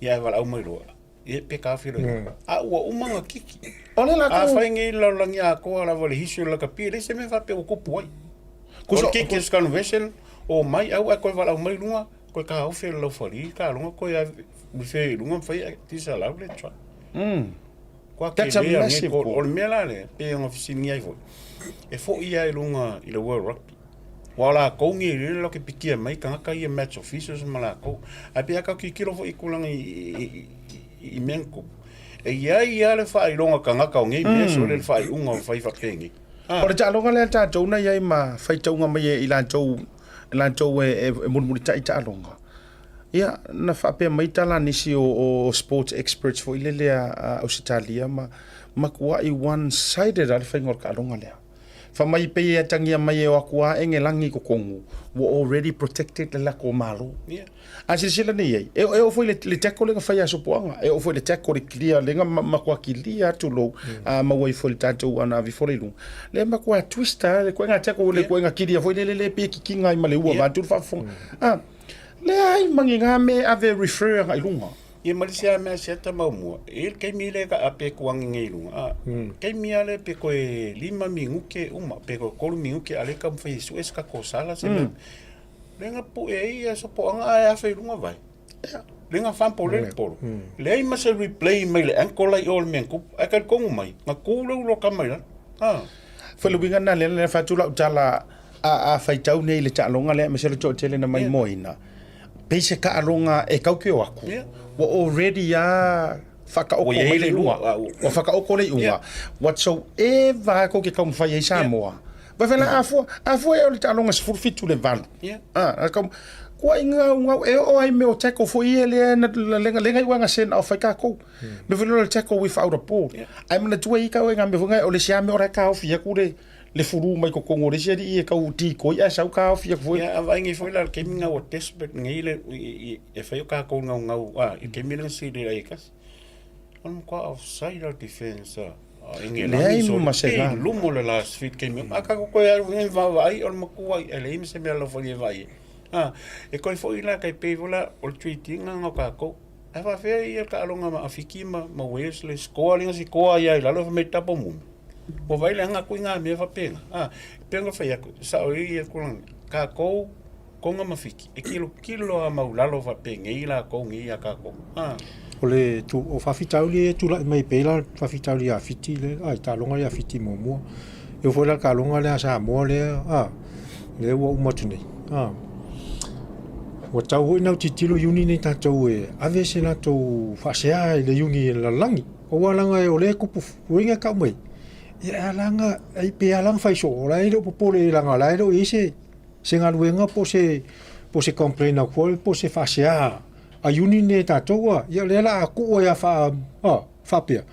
Ia e valaau mai loa. Ia pe kaofi loa. A ua uma ona kiki. O le latou. Afai nei le lalolagi atoa lava le history o le lakapi, e leai se mea faapea ua tupu ai. O le kiki o se convention, omai au ae toe valaau mai luga, toe taofi e le laufali le taaloga toe ave i luga ma fai ae disallow le try. Kua That's a tele a massive nei goal. O le mea la lea, pei ona fesiligia ai foi, e foi lava i luga i le World Rugby. Aua o latou nei lea latou te pikia mai tagata ia match officials ma latou. Ae pei a tatou tilotilo foi i tulaga i mea na tutupu, e i ai lava le faailoga tagata o nei mea sole le faaiuga o fai faapenei. O le taaloga lea a tatou na i ai ma faitauga mai e i latou, latou e mulimulitai taaloga. Ia, na faapea mai tala a nisi o sports experts foi lele a Ausetalia ma matuai one sided lava le faiga o le taaloga lea. Fai mai pei e atagia mai e o atu lava Engelagi i totonu, ua already protected le latou Malo. A silasila nei i ai, e oo foi i le tackle lea na fai ia Sopoaga, e oo foi i le tackle le clear lea na matua kilia atu lou, a maua ifo i le tatou ana ave ifo le i luga. Lea e matua twist lava le ituaiga tackle, le ituaiga kilia foi lele lea pei e kikiga ai ma le ua vaeatu le faafofoga. A, leai ma ni na mea e ave e refer agai i luga. Ia ma le isi lava mea siata maumua, e i ai le taimi lea ka ape atu agi nei i luga, a, taimi lava lea pe toe 5 minute uma, pe toe 3 minute a o lea e taumafai e sue se tatou sala se mea. Lea na pue ai ia Sopoaga ae afe i luga vae. Lea na fumble ai le polo. Leai ma se replay mai le ankle la i o i le mea na tupu. Ae talitonu mai, na tu le ulo o tama i lalo. A. Foi le uiga lena lea na fai atu lau tala a faitau nei i le taaloga lea aemaise le toatele na maimoaina, pei se taaloga e tau ke o atu, ua already lava faataoto mai le iuga, ua faataoto le iuga, whatsoever lava tou te taumafai ai Samoa, Vai fai la, a fua, a fua e o le taaloga 17 le 8. A, kau, kua i ngau ngau, e oo ai mea o tackle foi ia lea na lenga, lenga i wanga sena o fai kākou. Me foi le tackle without a ball. Ai manatua i kau e ngā mea foi ngai, o le isi lava mea o la e kāofi aku le, le fulu mai totonu o le isi alii e tau decoy ae sau taofi atu foi. Ia, a vaai nei foi la i le taimi lena ua desperate nei le, e fai o tatou naunau, a, i le taimi lea na sili ai e tasi. O le matua offside la le defense a Leai Engelani ma se e ga. i luma o le last feet taimi a tatou toe alu nei vaavaai o le matua e leai ma se mea alofa e vaai ai. A, e toe foi la tai pei foi la o le treat ina na o tatou. Ae faafefea ia le taaloga ma Fiti ma Wales le score lea na sikoa ai lava i lalo fai mai tapo mumi. Ua vaai leaga atu i nā mea faapena. A, e pei ona fai atu, e sao ai ia tulaga, tatou, Tonga ma Fiti, e tilotilo lava maulalo faapenei latou nei ia tatou. A. O le tu, o faafitauli e tulai mai pei la faafitauli ia Fiti le, a, i taaloga ia Fiti muamua. E oo foi la i le taaloga lea a Samoa lea, a, lea ua uma atu nei, a. Ua tau foi ona tilotilo iuni nei tatou e ave se latou faasea i le iuni i le lalolagi. Aua leaga o lea e tupu uiga e tau mai, ia e ala ona, pe ala ona fai soo, o la e le o popole leaga o la e le o i ai se se galuega po o se po o se complain atu foi po o se faasea a iuni nei e tatou a, ia o lea o le a tuu ai lava faa a faapea.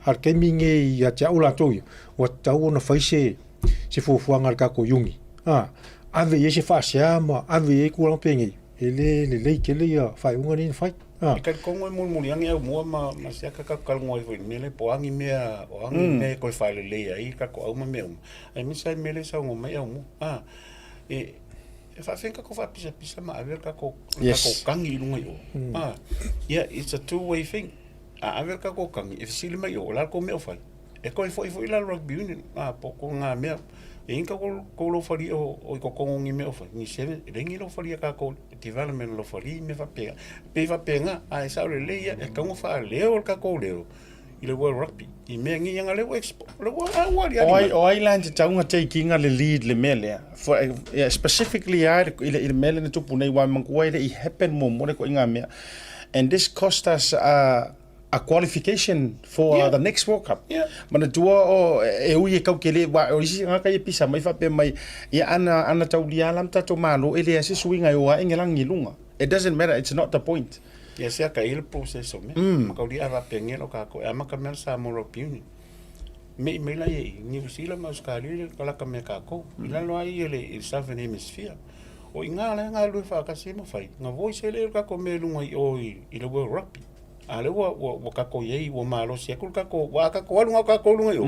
A o le taimi lenei ia te au latou ia, ua tatau ona fai se se fuafuaga a le tatou iuni, a, ave i ai se faasea ma ave i ai tulaga penei, e le lelei tele ia faaiuga nei na fai. E talitonu e mulimuli ane aumua ma ma se aka tatou talanoa ai foi i le mea lea po o a ni mea o a ni mea e toe faalelei ai le tatou au ma mea uma, aemaise lava le mea lea e saunoa mai aumua. A, e e faafefea ona tatou faapisapisa ma ave le tatou le tatou tagi i luga i o. A, ia it's a two way thing. A ave le tatou kagi e fesili mai i o, o le a le tou mea o fai? E toe foi foi la le rugby union, a po o ngā mea. E i tatou tou laufali o, o i totonu o ni mea o fai, ni seven, e leai ni laufali a tatou development laufali mea faapena. Pei faapena, ae sao lelei ia, e tatau ona faaleo le tatou leo i le World Rugby i mea nei leaga lea ua expo, lea ua a ua aliali O ai, mai. o ai la e tatau ona take ina le lead le mea lea? For, yeah, specifically lava i le, i le mea lea na tupu nei, aua manatua e le i happen muamua le ituaiga mea. And this cost us a qualification for the next World Cup. Manatua o e ui e kau kele wa o isi ngaka e pisa mai faapea mai ia ana ana taulia la ma tatou malo e leai se suiga e o ae ngelangi i luga. It doesn't matter, it's not the point. Ia se aka i le process o mea. Ma kau lia faapea lo kākou e amata mea le Samoa Rugby Union. Me'i mai la ia i New Zealand ma Australia ka laka mea kākou. I lalo ai ia le i le Southern Hemisphere. O i ngā la ngā lue whaakasi e mawhai. Ngā voice e le o kākou mea lunga i o i le World Rugby. A lea ua, ua, ua kākou i ai, ua malosi aku le kākou, ua a kākou alu ngā o kākou lunga i o.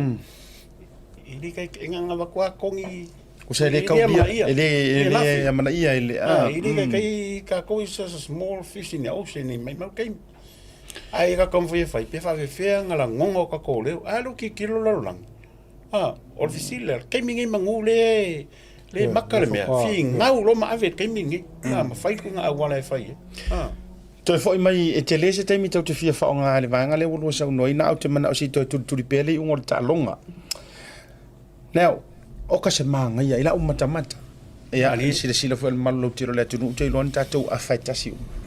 I li kai, e ngā ngā wakua kongi, O se le kaulia, e le, e le amanaia, e le, a. I li kai kai kākou is just a small fish in the ocean, i mai mau taimi. Ai ka kākou mawhai e whai, pe whawhewhea ngā langonga o kākou leo, a lo ki kilo lalolangi. A, o le fesili lea, taimi nei manu le, le maka le mea, figau loa ma ave i le taimi lenei, a ma fai le auala e fai ai. A. Toe foi mai, e tele se taimi tou te fia faaaoga ai le vaega lea ua lua saunoa ai, na au te manao se i toe tulituli pea le iuga o le taaloga. Now, oka se māngaia i lau matamata. Ia, e silasila foi le mamalu lautele o le atunuu, ou te iloa ni tatou afa e tasi uma.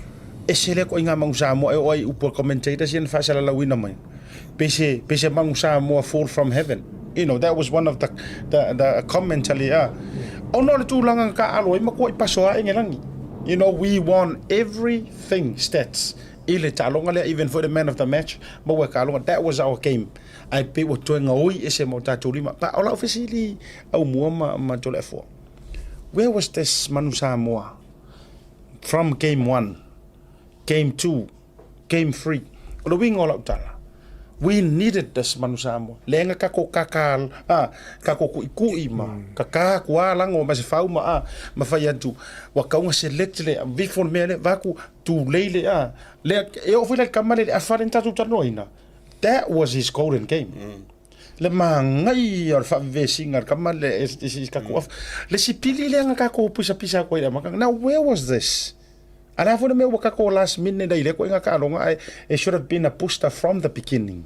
Ese lea koʻi ngā manu Samoa e oo ai i upu a commentators ia na faasalalauina mai. Pe se, pe se manu Samoa fall from heaven. You know, that was one of the, the, the comments a le, a. Ona o le tulaga na taaalo ai matua i paso ae ngelangi. You know, we won everything stats i le taaloga lea, even for the man of the match, maua e taaloga. That was our game. Ae pei ua toe gaoi ese ma o tatou lima. Pa, o lau fesili aumua ma, ma Toleafoa. Where was this Manu Samoa from game 1, game 2, game 3? O le uiga o lau tala, we needed this Manu Samoa. Leaga kako kaka, a, kako kuʻikuʻi ma, kaka kua lago ma se fau ma, a, ma fai atu, ua kauga select le, vifo le mea lea, vaku, tulei le, a, lea, e oo foi la i le kama lea i le afa lea na tatou talanoaina. That was his golden game. Le māngai o le faavevesiga a le kama le i tatou afa. Le sipili lea na tatou pisapisa atu ai i le amataga. Now where was this? A le a foi le mea ua tatou last minute ai i lea ituaiga taaloga ae it should have been a booster from the beginning.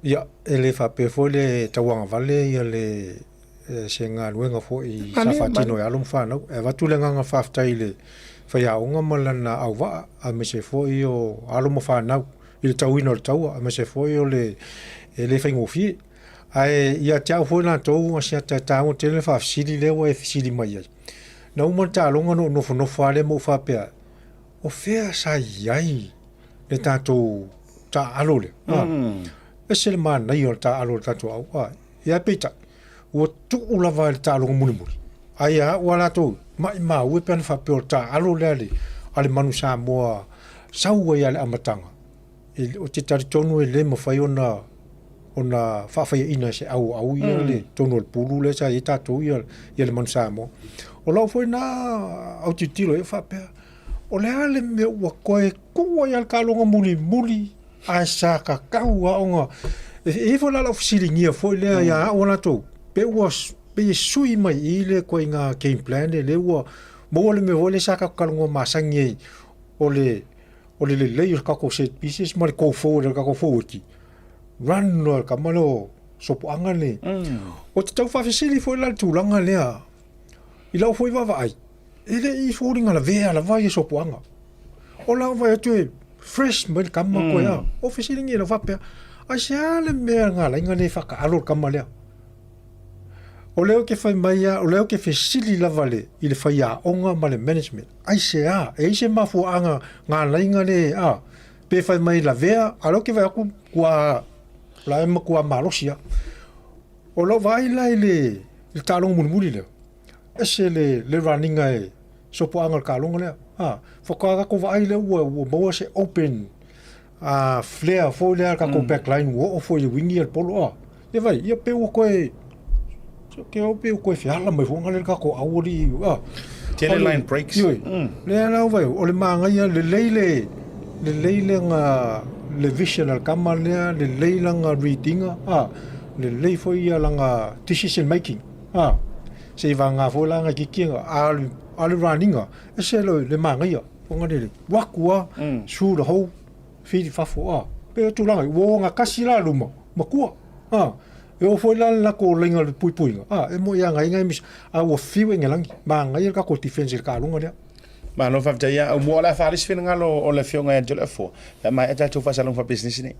Ia, e le faapea foi le tauagavale ia le se galuega foi sa faatino e alo ma fanau. E avatu le agaga faafetai i le faiaoga ma lana auvaa aemaise foi o alo ma fanau i le tauina o le taua aemaise foi o le e le faigofie. Ae ia te au foi latou Asiata e taua tele le faafesili lea ua e fesili mai ai. Na uma le taaloga na ou nofonofo lava lea ma ou faapea, o fea sa i ai le tatou taaalo lea? Ese le manaia o le taaalo o le tatou au. Ia peitai, ua tuu lava i le taaloga mulimuli. Ae ia au a latou, maimau e pe ana faapea o le taaalo lea a le manu Samoa sau ai lava i le amataga. E, ou te talitonu e le mafai ona ona faafaiaina e se auau ia le tonu o le pulu lea sa i ai tatou ia, ia le manu Samoa. O lau foi na autilotilo ai faapea, o le a le mea ua toe tuu ai lava le taaloga mulimuli ae sa tatau lava ona e i ai foi la lau fesiligia foi lea ia au a latou pe ua pei e sui mai i le ituaiga game plan lea ua maua le mea foi lea sa tatou talanoa masani ai o le o le lelei o le tatou set pieces ma le go forward o le tatou forward run loa le tama lea o Sopoaga lenei. Ou te tau faafesili foi la i le tulaga lea i lau foi vaavaai e le i foliga lavea lava ia Sopoaga. O lau vaai atu e fresh mai le tama koe a. O fesiligia lau faapea, aisea le mea na ala ai ona le faataalo le tama lea? O lea ou te fai mai lava, o lea ou te fesili lava le, i le faiaoga ma le management, aisea? E i ai se mafuaaga na ala ai ona le, a, pe fai mai lavea, a o lea ou te vaai atu ua, la e matua malosi lava. O lau vaai la i le, i le taaloga mulimuli lea, ese le, le run ina e sopoaga o le taaloga lea. A, faatoa tatou vaai lea ua, ua maua se open a flare foi lea a le tatou backline ua oo foi i le wing ia le polo a. Ia vai, ia pe ua toe ke o pe ua toe feala mai foi lea le tatou aualii a. Tele line breaks. Ioe. Lea la vai, o le manaia lelei le Lelei lana le vision a le tama lea, lelei lana reading a, lelei foi ia lana decision making a. Seivagana foi la ana kikiga a o le running ese le manaia ona le alu atu a through the hole feed i fafo a. Pei o tulaga ia, ua ogatasi la luma matua a. E oo foi la le latou laina o le puipuiga a, e moi a nai nai a ua fiu Engelani, manaia le tatou defense i le taaloga lea. Malo faafetai ia. Ua o le a faaali se finagalo o le Afioga ia Toleafoa pe a maea tatou faasalaga faapisinisi nei.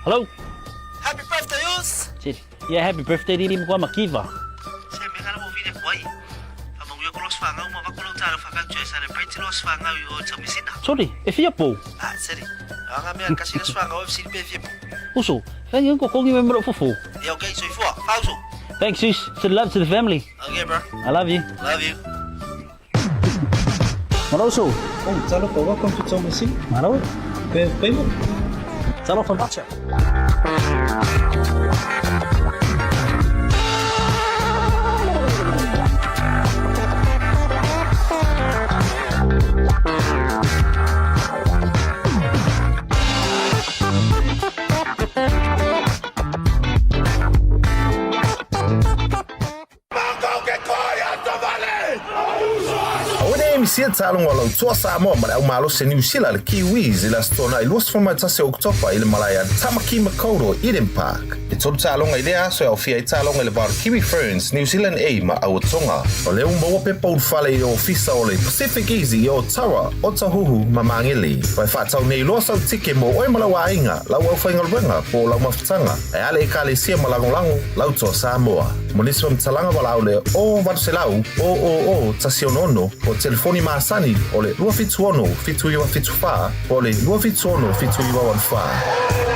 Hello. Happy birthday, Us! Yeah, happy birthday Riri Mkwa Makiva. Se mea kana mo vile kuai. Whamanuia ko los whangau ma wako lau tāro whawhau e celebrate los whangau i o Taumisina. Sorry, e fia pou? Ah, seri. Anga mea kasi los whangau e siri pe fia pou. Uso, thank you ko kongi me mro fufu. Yeah, okay, soifua. Fauso. Thanks sis, send love to the family. Okay, bro. I love you. Love you. Malo uso. Oh, talofa, welcome to Taumeasina. Malo. Pe payment. Talofa macha. Aua ne misia taaloga o lau Toa Samoa ma le aumalosi a Niu Sila le Kiwis i le Aso Toonai 21 o Oketopa i le malae a Tamaki Makaurau Eden Park. E tolu taaloga i lea aso e aofia ai taaloga i le va o le Kiwi Ferns, New Zealand A ma Aua Tonga. O lea ua maua pepa ulufale i le ofisa o le Pacific Easy i Otawa, Otahuhu ma Magele. Ua e faatau nei loa sau tike mo oe ma lau aiga, lau aufaigaluega po o lau mafutaga, ae a le Ekalesia ma lagolago lau Toa Samoa. Mo nisi faamatalaga valaau le 0800 000 166 po o telefoni masani o le 276 7974 po o le 276 7984.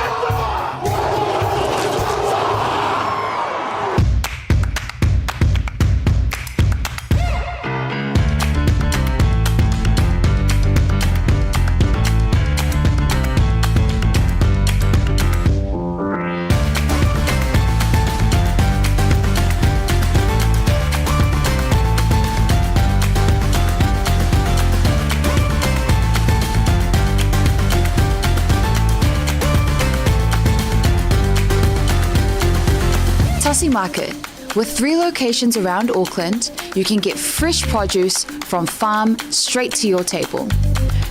Tasi Market. With three locations around Auckland, you can get fresh produce from farm straight to your table.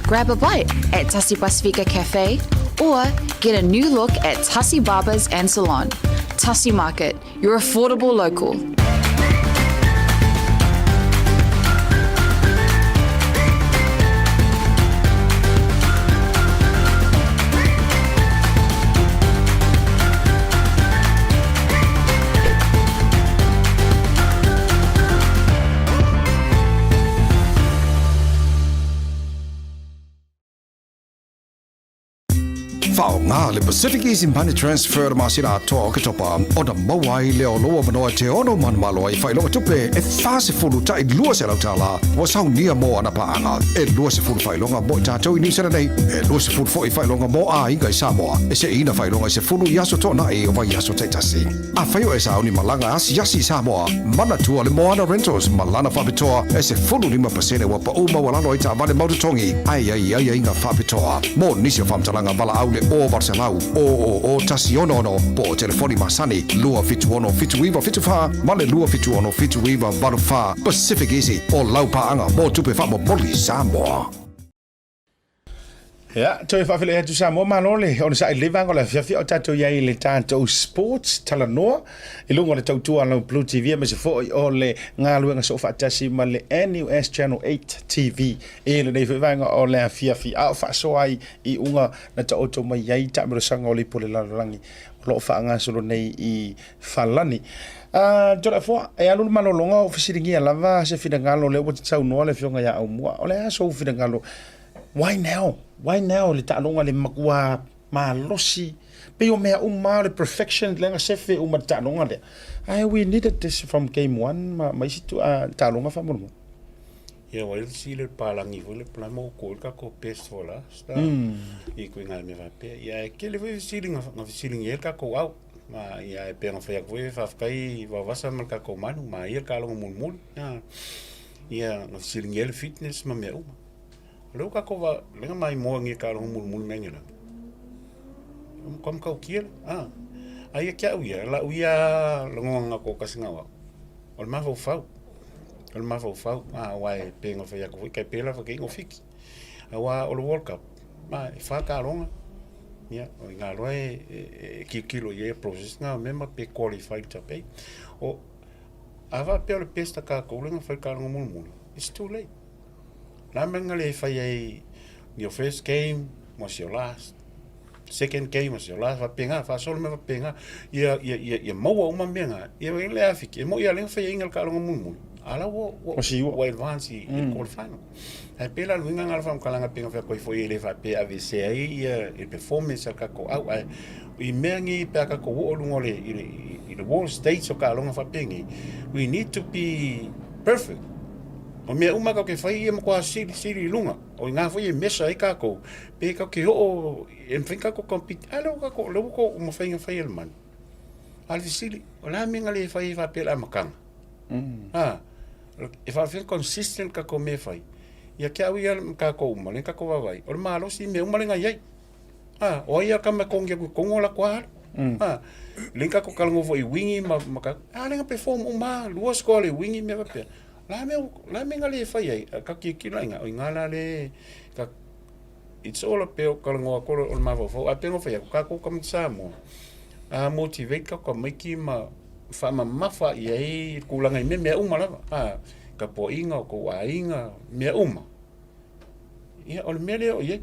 Grab a bite at Tasi Pasifika Cafe or get a new look at Tasi Barbers and Salon. Tasi Market, your affordable local. Faaaoga le Pacific Easy Money Transfer le masina atoa o Oketopa ona maua ai lea o lou avanoa e te ono manumalo ai i faailoga tupe e 40 tai 200 tala ua saunia mo ana paaga. E 20 faailoga mo i tatou i Niu Sela nei, e 20 foi faailoga mo aiga i Samoa. E seiina faailoga e 10 i aso toonai o vaiaso taitasi. Afai o e sauni malaga asiasi i Samoa, manatua le Moana Rentals ma lana faapitoa e 15% ua pau maualalo ai taavale mau totogi ae i ai aiaiga faapitoa. Mo nisi o faamatalaga valaau le 0800 000 166 po o telefoni masani 276 7974 ma le 276 7984. Pacific Easy o lau paaga mo tupe faamomoli Samoa. Ia, toe faafeiloai atu Samoa, malo le onosai i lenei vaega o le afiafi a o tatou i ai i le tatou sports talanoa i luga o le tautua a lau Blue TV aemaise foi o le galuega soofaatasi ma le NUS Channel 8 TV i lenei foi vaega o le afiafi a o faasoa ai iuga na taoto mai ai taamilosaga o le ipu o le lalolagi o lo o faagasolo nei i Falani. Toleafoa, e alu le malologa o fesiligia lava se finagalo lea ua saunoa le afioga ia Aumua. O le a sou finagalo? Why now? Why now le taaloga le matua malosi? Pei o mea uma o le perfection lea na sefe uma le taaloga lea. Ae we needed this from game one ma, ma isi tu, taaloga faamolemole. Ia ua i ai le fesili le palagi foi le plan mo ko le kako best for last. I ko ngai me faapea. Ia e kele foi fesili nga nga fesili ngi le kako au. Ma ia e pea nga fai aku foi faafetai vavasa ma le kako manu ma ia ka longo mulimuli. Ia ia nga fesili ngi le fitness ma mea uma. Leo kako va lenga mai moa ngi ka longo mulimuli me ngi la. Ko makau kia ah. Ai kia au ia la uia longo nga ko kasinga wa. O le mafaufau. O le mafaufau, a aua e pei ona fai atu foi, tai pei lava kei Fiti. Aua o le World Cup, ma e wha taaloga. Ia, o i ngā loa e, e, e kilokilo i ai process ngā mema pe qualify le tapei. O, a faapea o le best a kākou le na whai taaloga mulimuli, it's too late. La mea nga le whai ai, your first game was your last. Second game was your last, faapena, faasolo mea faapena, ia, ia, ia, ia maua uma mea na, ia e le afiki, e moi a lenga whai inga le taaloga mulimuli, a la ua, ua, ua advance i, mm. i quarter final. Ae pei la luinga ngā whamkalanga penga whea koi foi e le whapea aveesea ai ia i performance a kako au ae i mea ngi pe a kako o lunga o le i le i le world stage o taaloga faapenei we need to be perfect. O mea uma kau ke whai ia matua sili sili i lunga. O i ngā foi e mesa ai kākou pe kau ke oo e mawhai kākou compete a leo kākou leo ko mawhai ngā whai e le manu. A le fesili o la mea le whai e whapea la makanga. Mm. A e whawhia consistent kākou me whai. Ia kia au ia kākou uma le kākou wawai. O le malosi mea uma le ngai ai. A, o ai a ka me kongi aku kongo la kwa. Mm. A, le kākou kalango foi wingi ma ma ka. A le perform uma lua score le wingi me whapea. La mea, la mea nga le whai ai, ka ki ki la inga, o inga la le, ka, it's all a peo ka ngoa kolo o le mafaufau, a pengo whai aku, ka kō ka Samoa, a motivate ka ka maiki ma whaamamafa i ai kūlanga i me mea uma lava, a, ka poinga o kou aiga, mea uma. Ia, o le mea lea o i ai.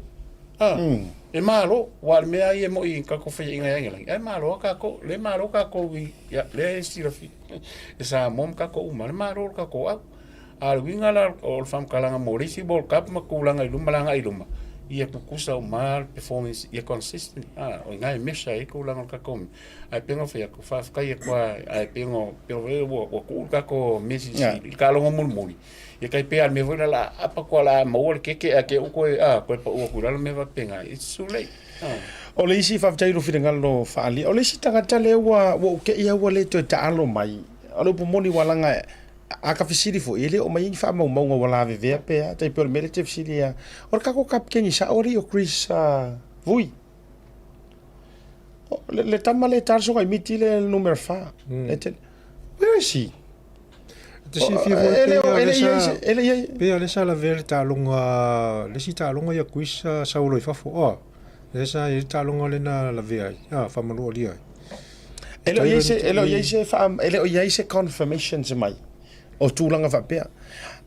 A, mm. e malo, wa le mea ia mo i ka ko whai inga ia langi. E malo ka ko, le malo ka ko i, ia, le e silafia. E sa mom ka ko uma, le malo ka ko au. A le winga la o le whamkalanga mo le isi World Cup ma kūlanga i luma langa i luma. Ia kukusa o mal performance, ia consistent. A, o inga e mesha e kūlanga o ka komi. Ai pengo whai aku whawhakai e kua, ai pengo, pengo whai ua, ua ku'u ka ko mesi yeah. si, ka longo mulimuli. Ia kai pea me foi la la apa koa la maua le keke a ke uko e a koe pa ua ku lalo me va penga. It's too late. Ah. O le isi faafetai i lou finagalo faaalia. O le isi tagata lea ua ua ou te i au ua le toe taalo mai, o le upu moni ua laga a ka fesili foi, e le oo mai ai ni faamaumauga ua lavevea pe a, tai pei o le mea lea e te fesili ai, o le tatou kapikeni sao alii o Chris Vui. Le, le tama le talosaga i miti le numera 4. Mm. Le te, where is he? Te silafia foi e pei le sa e le i pei le sa lavea le taaloga le isi taaloga ia Greece sau loa i fafo a le sa i le taaloga lena lavea ai a faamanualia ai. E le o i ai se e le o i ai se faa e le o i ai se confirmation se mai o tulaga faapea.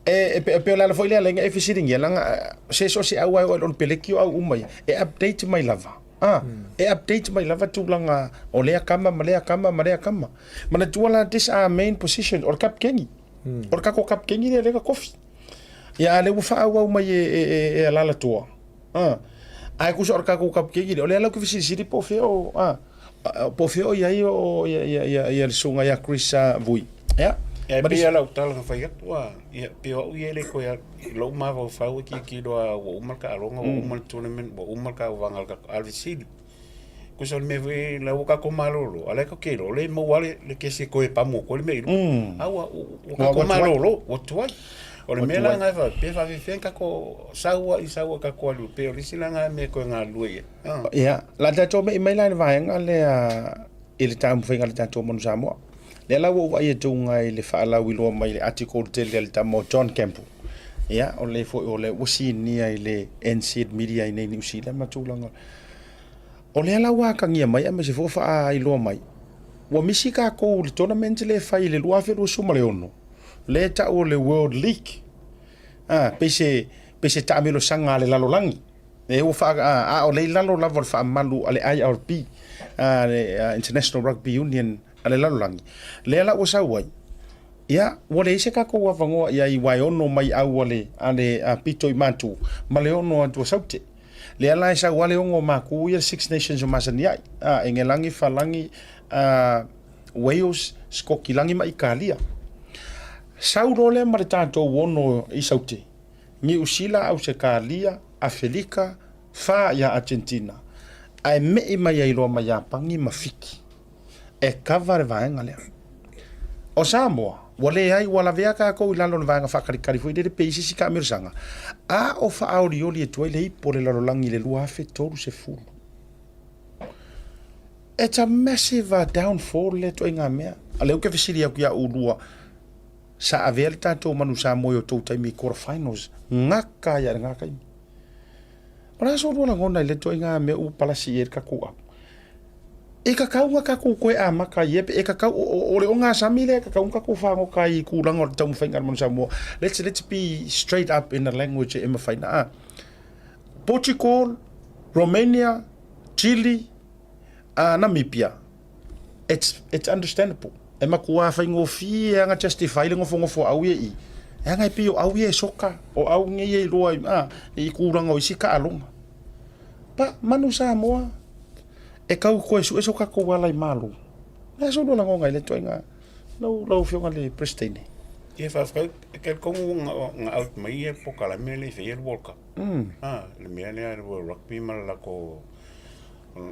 E e pe o le ala foi lea lenga e fesiligia leaga se so o se au ai o le peleki o au uma ia e update mai lava. Ah, e update mai lava tulaga o lea kama ma lea kama ma lea kama. Manatua la this are main position o le kapikeni. O le kako kapikeni lea lea kofi. Ia a lea ua faaauau mai e, e, e, e Alalatoa. Ah. Ae kusa o le kako kapikeni lea, o lea lau ke fesilisili po o fea o, ah, po o fea o i ai o ia, ia, ia, ia le susuga ia Chris Vui. Ia. E pei a lau tala na fai atu a, ia, pei o au ia le koe a, lou mafaufau e kilokilo a ua uma le taaloga, ua uma le tournament, ua uma le tauvaga a le tatou, a o le fesili, kusa o le mea foi la ua tatou malolo, a o la e tatou te iloa, o lea e maua lava le kesi e toe pamu atu ai le mea i luga. A ua, ua tatou malolo, ua tuai. O le mea la lena e faapea, faapefea ona tatou sau ai, sau ai tatou alu pea, o le isi la lena mea e toe galulue i ai. Ia, o le a tatou me'i mai la i le vaega lea i le taumafaiga a le tatou Manu Samoa. Lea la ua ou vaai atu i le faalauiloa mai i le article tele a le tama o John Campbell. Ia, o le foi o le ua sinia i le NZ Media i nei Niu Sila ma tulaga. O lea la ua atagia mai aemaise foi ua faailoa mai, ua misi tatou i le tournament lea e fai i le 2026, lea e tau o le World League. Ah, pei se, pei se taamilosaga a le lalolagi. E ua faa, a o lea i lalo lava o le faamalu a le IRB, a le International Rugby Union a le lalolagi, lea la ua sau ai, ia, ua leai se tatou avanoa i ai aua e ono mai au a le, a le a pito i Matu ma le ono atu a Saute. Lea la e sau lava le ono o Maku ia le Six Nations o masani ai, a, Engelagi, Falagi, a, Wales, Sikokilagi ma Ikalia. Sau loa lea ma le tatou ono i Saute. Niusila, Ausetalia, Afelika, fa ia Agentina, ae me'i mai ai loa ma Iapani ma Fiti e kava le vaega lea. O Samoa, ua leai, ua lavea tatou i lalo o le vaega faatalikali foi lele pe i se isi taamilosaga, a o faaolioli atu ai le ipu o le lalolagi i le 2030. It's a massive downfall lea ituaiga mea. A lea ou te fesili atu ia oulua, sa avea le tatou Manu Samoa i o tou taimi i quarter finals, gata ai lava i lena taimi. O le a so lua lagona i lea ituaiga mea ua palasi i ai le tatou au? E tatau ona tatou toe amata ai pe e tatau o le ogasami lea e tatau ona tatou fagota ai i tulaga o le taumafaiga a le Manu Samoa. Let's be straight up in the language e mafai ona a. Portugal, Romania, Chile, Namibia, it's understandable. E matua faigofie lava ona justify le nofonofo a au ia i i. Leaga e pei o au ia e soka, o au nei e iloa i tulaga o isi taaloga. But Manu Samoa, e tau toe sue so tatou ala i Malo. O le a se lua lagona i lea ituaiga, lau Afioga i le Peresetene? Ia faafetai, e talitonu na out mai ia polokalame lea e faia le World Cup. Le mea lea le World Rugby ma le latou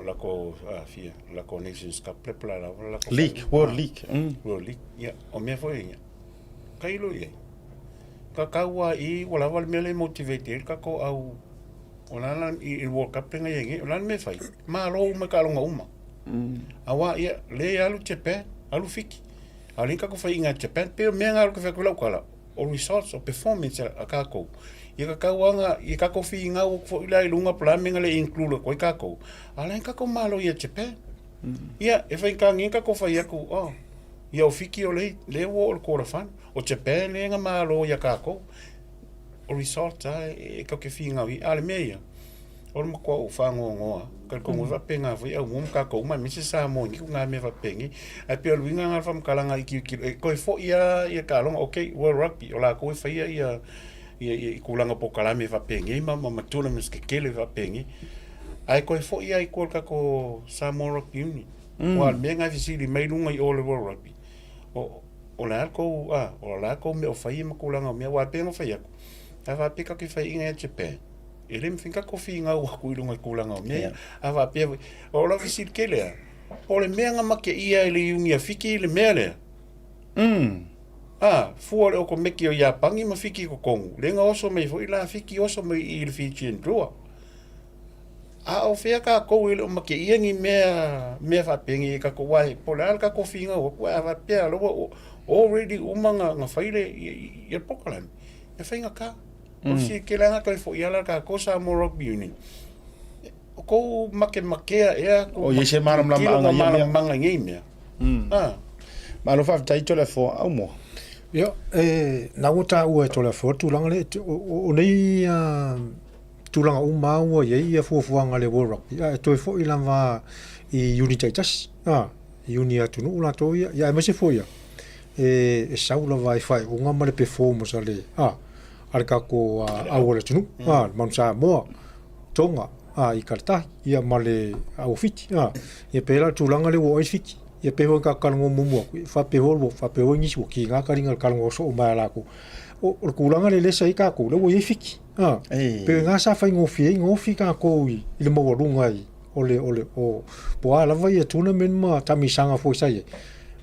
lakou fia lakou Nations Cup le pla lava lakou League, World League. World League. Ia, o mea foi ia. Tailo i ai. Ka kau a i ua lava le mea lea e motivate ai le tatou au o la la i le World Cup lea na i ai nei, o le a le mea e fai? Malo uma i taaloga uma. Aua ia, lea e alu Japan, alu Fiti. A o lea tatou faiaina e Japan, pei o mea na ou te fai atu ai lau tala, o results, o performance a tatou. Ia tatau lava ona, ia tatou finau atu foi la i luga po o le a le mea na le include atu ai tatou, a o la e tatou malo ia Japan. Ia, e faigata nei ona tatou fai atu, oh, ia o Fiti o lea ua oo i le quarter final, o Japan lea na malo ia tatou. O results lava e tatou te finau i ai, a o le mea ia, o le matua ou faanoanoa, talitonu e faapena foi Aumua ma tatou uma aemaise Samoa i nei mea faapenei. Ae pei o le uiga lena o le faamatalaga i tilotilo, e toe foi lava ia taaloga, okay, World Rugby, o latou e faia ia ia tulaga polokalame faapenei ma ma tournaments tetele faapenei. Ae toe foi lava i tua i le tatou Samoa Rugby Union. Aua o le mea lena e fesili mai luga i o le World Rugby, o le a le tou, o le a tou mea o faia ma tulaga o mea, aua e pei ona fai atu, a faapea tatou te faiaina ia Japan, e le mafai ona tatou finau atu i luga i tulaga o mea ia. A faapea foi, o lau fesili tele lava, o le mea na mateia e le Iuni a Fiti le mea lea? A, fua o le okomeki o Iapani ma Fiti i totonu, lea na oso mai foi la Fiti oso mai i le Fijian Drua. A o fea tatou e le o mateia ni mea, mea faapenei e tatou, aua po o le a le tatou finau atu, ae a faapea o lea ua already uma ona fai le, ia le polokalame, e faigata. O le siakila lava toe foi ala tatou Samoa Rugby Union. O kou makemakea ea O i ai se malamalamaaga i ia mea. Malamalamaaga i nei mea. Ah. Malo faafetai Toleafoa Aumua. Ia, e, na ua taua e Toleafoa le tulaga lea, o nei tulaga uma lava ua i ai ia fuafuaga a le World Rugby, a e toe foi lava i iuni taitasi, a, iuni atunuu latou ia, ia aemaise foi ia, e sau lava i faaiuga ma le performance a le, a, a le tatou au o le atunuu, a, le Manu Samoa, Tonga, a, i Karatahi, ia ma le au o Fiti, a, ia pei la le tulaga lea ua oo ai Fiti, ia pei foi ona tatou talanoa muamua atu, faapea foi ua faapea foi nisi ua kiga taliga i le talanoa soo mai a latou. O le tulaga lea sa i ai tatou, lea ua i ai Fiti, a, pei o lena sa faigofie ai ona ofi tatou i le maualuga i o le, o le, o, po o a lava ia tournament ma taamilosaga foi sa i ai,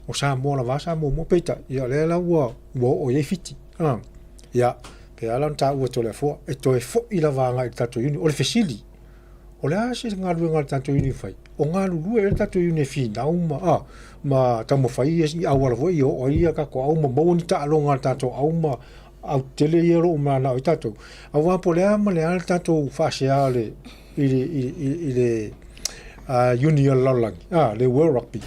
o Samoa lava sa muamua, peitai, ia o lea la ua, ua oo i ai Fiti, a. Ia, pe a la ona taua e Toleafoa, e toe foi lava agai i le tatou union. O le fesili, o le a se galuega a le tatou union e fai? O galulue ea le tatou union e finau ma, a, ma taumafai ia i auala foi ia oo ai ia tatou au ma maua ni taaloga a le tatou au ma autele ia o lo o mananao ai tatou. Aua po o le a ma le a le tatou faasea i le, i le, i le, i le union a le lalolagi, a, le World Rugby,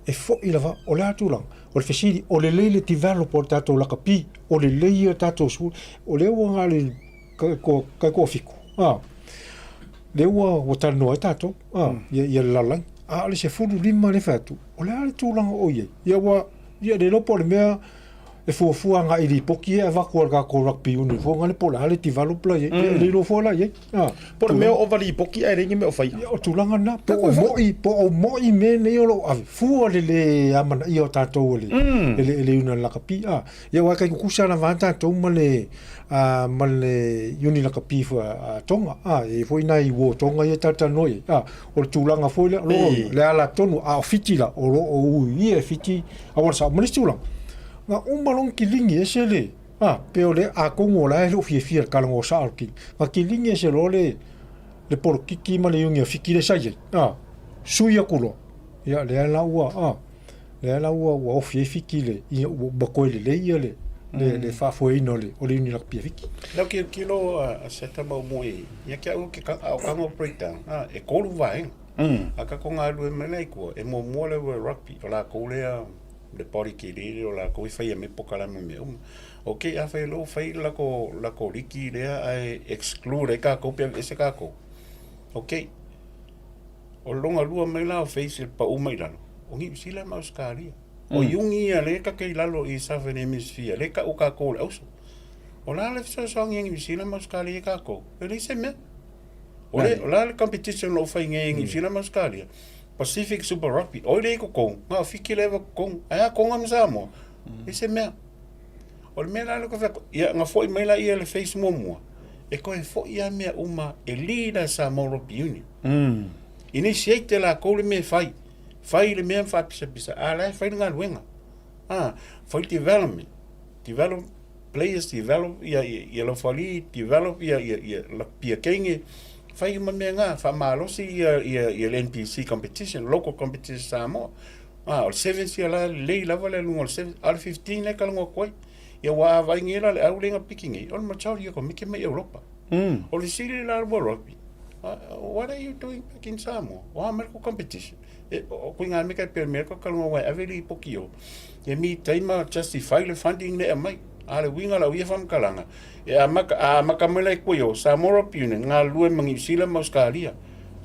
e foi lava, o le a tulaga? O le fesili, o lelei le develop o le tatou lakapi, o lelei ia tatou school, o lea ua na o le taitoafitu, a, lea ua, ua talanoa ai tatou, a, ia, ia le lalolagi. A o le 15 lea e fai atu, o le a le tulaga o i ai? Ia ua, ia le iloa po o le mea, E fuafua agai i lipoti ia e avatu a le tatou rugby union foi lea po o le a le develop la i ai. E le iloa foi la i ai. A, Po o le mea o ova lipoti ae leai ni mea o faia. Ia, o tulaga na, po o moi, po o moi mea nei o lo o ave fua le le amanaia o tatou e le, e le, e le union lakapi. A, ia aua e tai tutusa lava a tatou ma le, a, ma le union lakapi foi a Tonga. A, e i ai foi nai uo Tonga ia e talatalanoa i ai. A, o le tulaga foi lea, o lo o le ala tonu, a o Fiti la, o lo o ui ia e Fiti auala sao. Ma le isi tulaga, na uma loa ona kiligi ese le, a, pei o le, atonu o la e le o fiafia i le talanoa sao o le kiligi, na kiligi ese loa le, le polokiki ma le iuni a Fiti lea sa i ai, a, sui atu loa, ia lea la ua, a, lea la ua, ua ofi ai Fiti i le, ia ua toe lelei ia le, le, le faafoeina o le, o le iuni lakapi a Fiti. Lau tilotilo a Seta Maumui, ia te au ke a o kago breakdown, a, e kolu vaega. A kako galue mai la i tua, e muamua le World Rugby, o lakou lea le body kele lea o lakou e faia mai pokalame ma mea uma. Ok, afai loa ua fai le lakou, lakou liki lea ae exclude ai kakou pe aveese kakou, ok, o le lona lua mai la o phase e pau mai i lalo, o Niu Sila ma Ausetalia. O iugi ia lea e take i lalo i Southern Hemisphere, lea e tau kakou o le auso. O le a le fesoasoani a Niu Sila ma Ausetalia i kakou? E leai se mea. O le, o le a le competition o lo o fai nei e Niu Sila ma Ausetalia? Pacific Super Rugby, oi lea i totonu, na o Fiti lea e totonu, ae a Tonga ma Samoa? Leai se mea. O le mea la lea ou te fai atu, ia na foi mai laia i le phase muamua, e toe foi lava mea uma e lead a Samoa Rugby Union. Initiate e latou le mea e fai, fai le mea ma faapisapisa, a o la e fai le galuega. A, fai development, develop players, develop ia, ia, ia laufali, develop ia, ia, ia pia kenge, fai uma mea na, faamalosi ia, ia, ia le NPC competition, local competition Samoa. Ah, o le sevens ia la lelei lava le aluga o le sevens, a o le 15 lea e talanoa atu ai. Ia ua a vaai nei la le au lea na piki nei, o le majority o tamaiti mai Europa. O le fesili la World Rugby, what are you doing back in Samoa? O a mai le kou competition? E, o koe ngā mea kai pea mea ko kalonga wai ave li poki o. E mi taima justify le funding le amai. A le winga la uia whamkalanga. E a maka, a maka mai lai koe o Samoa Rugby Union, ngā lue ma New Zealand ma Australia.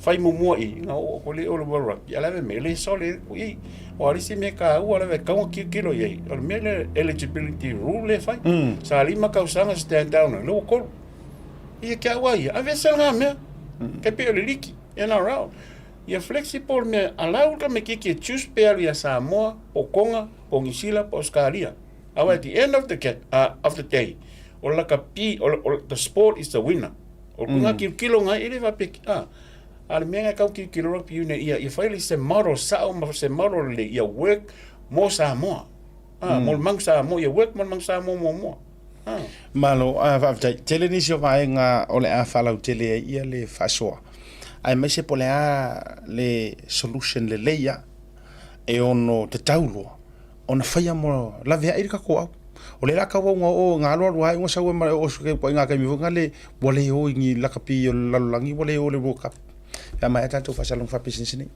Whai mumua i, ngā o ko le o le World Rugby. A lave me le sole i, o a lisi me ka ua lave kaunga kilo i ai. O le mea le eligibility rule le whai. Sa lima kausanga stand down, le ua kolu. Ia kia ua ia, ave se ngā mea. Kai pe o le liki, NRL. Ia flexible le mea, allow le tamaititi e choose pe alu ia Samoa, po o Tonga, po o Niu Sila, po o Ausetalia. Aua at the end of the, of the day, o le lakapi, o, o, the sport is the winner. O le mm. kilokilo ngai, e le faapea, ah, a le mea ngai kau kilokilo rugby union, ia, ia fai le se model sao ma se model le, ia work mo Samoa. Ah, mo le mau Samoa, ia work mo le mau Samoa muamua. Ah. Malo, ah, faafetai. Tele nisi o vaega o le a faalautele ai ia le faasoa. Aemaise po o le a le solution lelei a e ono tatau loa ona faia mo laveai le tatou au. O lea la tau au o ngā aloalo ai ua sau e ma o ke pa ngā kaimi ngā le ua le o i ni lakapi o le lalolagi ua le o le World Cup. Pe a maea tatou faasalong faapisinisi nei.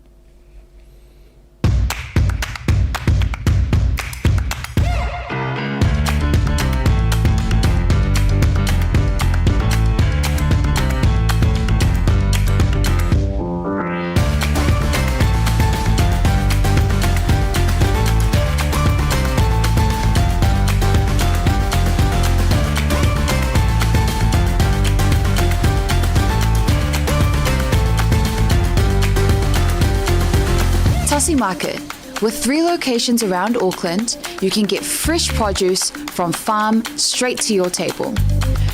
Tasi Market. With three locations around Auckland, you can get fresh produce from farm straight to your table.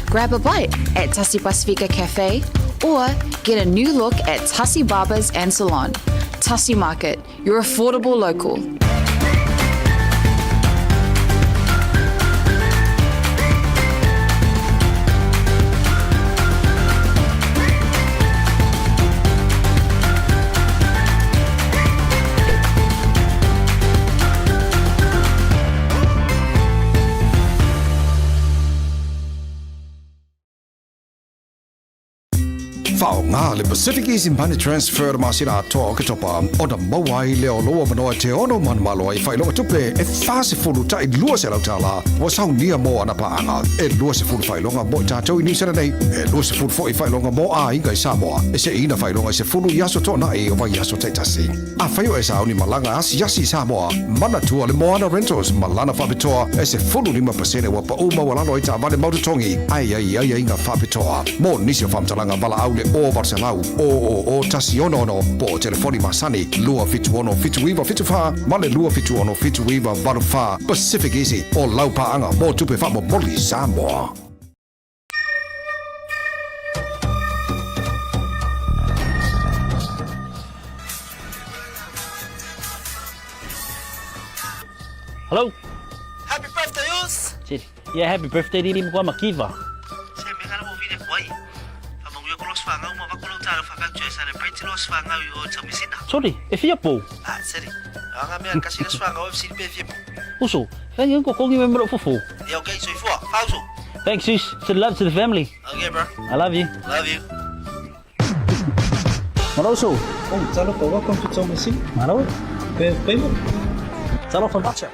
Grab a bite at Tasi Pasifika Cafe or get a new look at Tasi Barbers and Salon. Tasi Market, your affordable local. Faaaoga le Pacific Easy Money Transfer i le masina atoa o Oketopa ona maua ai lea o lou avanoa e te ono manumalo ai i faailoga tupe e 40 tai 200 tala ua saunia mo ana paaga. E 20 faailoga mo i tatou i Niu Sila nei, e 20 foi faailoga mo aiga i Samoa. E seiina faailoga e 10 i aso toanai o vaiaso taitasi. Afai o e sauni malaga asiasi i Samoa, manatua le Moana Rentals ma lana faapitoa e 15% ua pau maualalo ai taavale mau totogi ae i ai aiaiga faapitoa. Mo nisi o faamatalaga valaau le 0800 000 166 po o telefoni masani 276 7974 ma le 276 7984. Pacific Easy o lau paaga mo tupe faamomoli Samoa. Hello. Happy birthday, Us! Yeah, happy birthday Riri mo makiva. Se me kana mo vile kwai. Fa mangu ko los fanga uma va ko lo talo fa ka celebrate los fanga o tamisina. Sorry, e fia pou. Ah, seri. Anga mea kasi los fanga o FC pe fia pou. Uso, thank you ko kongi me mro fufu. Yeah, okay, so ifua. Fauso. Thanks, sis. Send love to the family. Okay, bro. I love you. Love you. Malo uso. Oh, talofa, welcome to Tomasina. Malo. Payment. Talofa macha.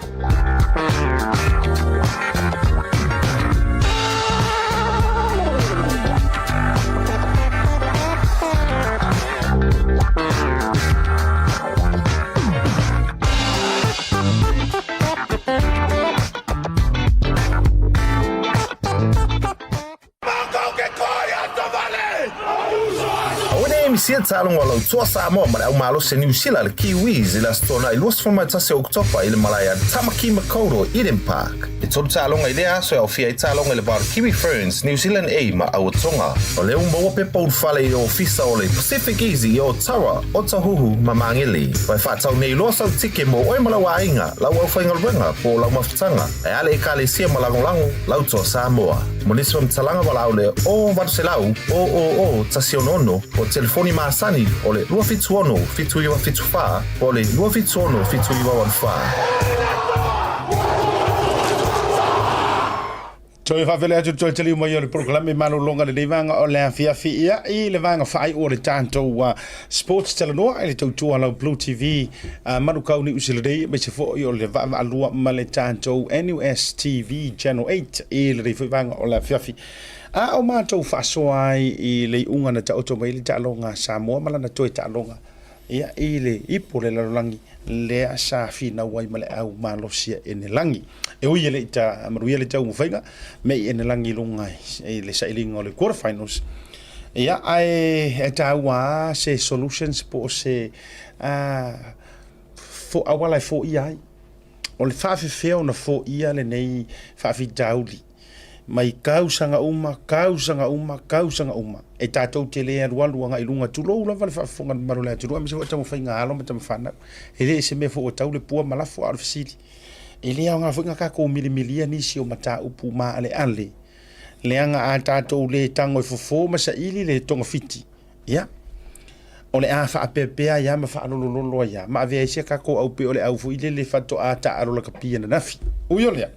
Aua ne misia taaloga a lau Toa Samoa ma le au malosi a Niu Sila le Kiwis i le Aso Toonai 21 o Oketopa i le malae a Tamaki Makaurau Eden Park. E tolu taaloga i lea aso e aofia ai taaloga i le va o le Kiwi Ferns, New Zealand A ma Auatonga. O lea ua maua pepa ulufale i le ofisa o le Pacific Easy i Otawa, Otahuhu ma Magele. Ua e faatau nei loa sau tike mo oe ma lau aiga, lau aufaigaluega po o lau mafutaga, ae a le Ekalesia ma lagolago lau Toa Samoa. Mo nisi faamatalaga valaau le 0800 000 166 po o telefoni masani o le 276 7974 po o le 276 7984. Toe faafeiloai atu le toe taliu mai o le polokalame malologa lenei vaega o le afiafi ia i le vaega faaiu o le tatou uh, sports talanoa i le tautua lau Blue TV uh, Manukau Niu Sila nei aemaise foi o le vaavaalua ma le tatou NUS TV Channel 8 i lenei foi vaega o le afiafi. A o matou faasoa ai i le iuga na taoto mai le taaloga a Samoa ma lana toe taaloga ia i le ipu o le lalolagi lea sa finau ai ma le au malosi a Enelagi. E ui e le i ta manuia le taumafaiga me i Enelagi i luga i le sailiga o le quarter finals. Ia, ae e taua a se solutions po o se uh, fo, auala e foia ai. O le faafefea ona foia lenei faafitauli mai kausaga uma, kausaga uma, kausaga uma. E tatou te le alualu agai i luga, tulou lava le faafofoga a le mamalu o le atunuu, aemaise foi taumafaiga a alo ma tamafanau. E le se mea foi ua tau le pua ma lafo, a o le fesili, e le aoga foi na tatou milimilia nisi o mataupu maaleale, leaga a tatou le tago e fofo ma saili le togafiti, ia, o le a faapeapea ai lava ma faalolololo ai lava, ma avea ai si a tatou au pei o le au foi lele faatoa taaalo lakapi ananafi. Ui o lea,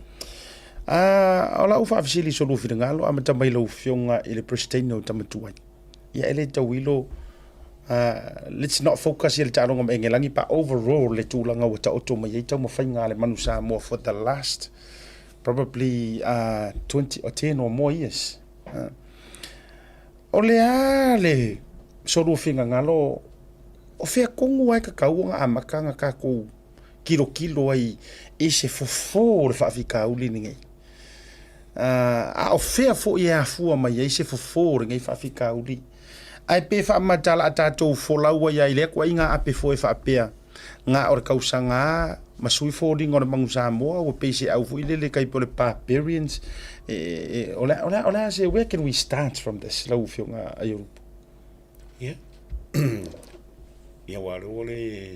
a, o lau faafesili i so lua finagalo, amata mai lau Afioga i le Peresetene o Tamatuai. Ia, e le tauilo, uh, let's not focus i le taaloga ma Engelagi, but overall le tulaga ua taoto mai ai taumafaiga a le Manu Samoa for the last probably uh, 20 or 10 or more years. Uh, O le a le solua finagalo o fea tonu lava e tatau ona amata ona tatou tilotilo ai i se fofo o le faafitauli lenei? A o fea foi e afua mai ai se fofo o lenei faafitauli? Ae pe faamata la tatou folau ai i lea ituaiga ape foi e faapea na o le tausaga a ma sui foliga o le Manu Samoa ua pei se au foi lele type o le barbarians e, e, o le, o le, o le a se where can we start from this lau afioga Aiorupu? Ia. Ia ua le ua le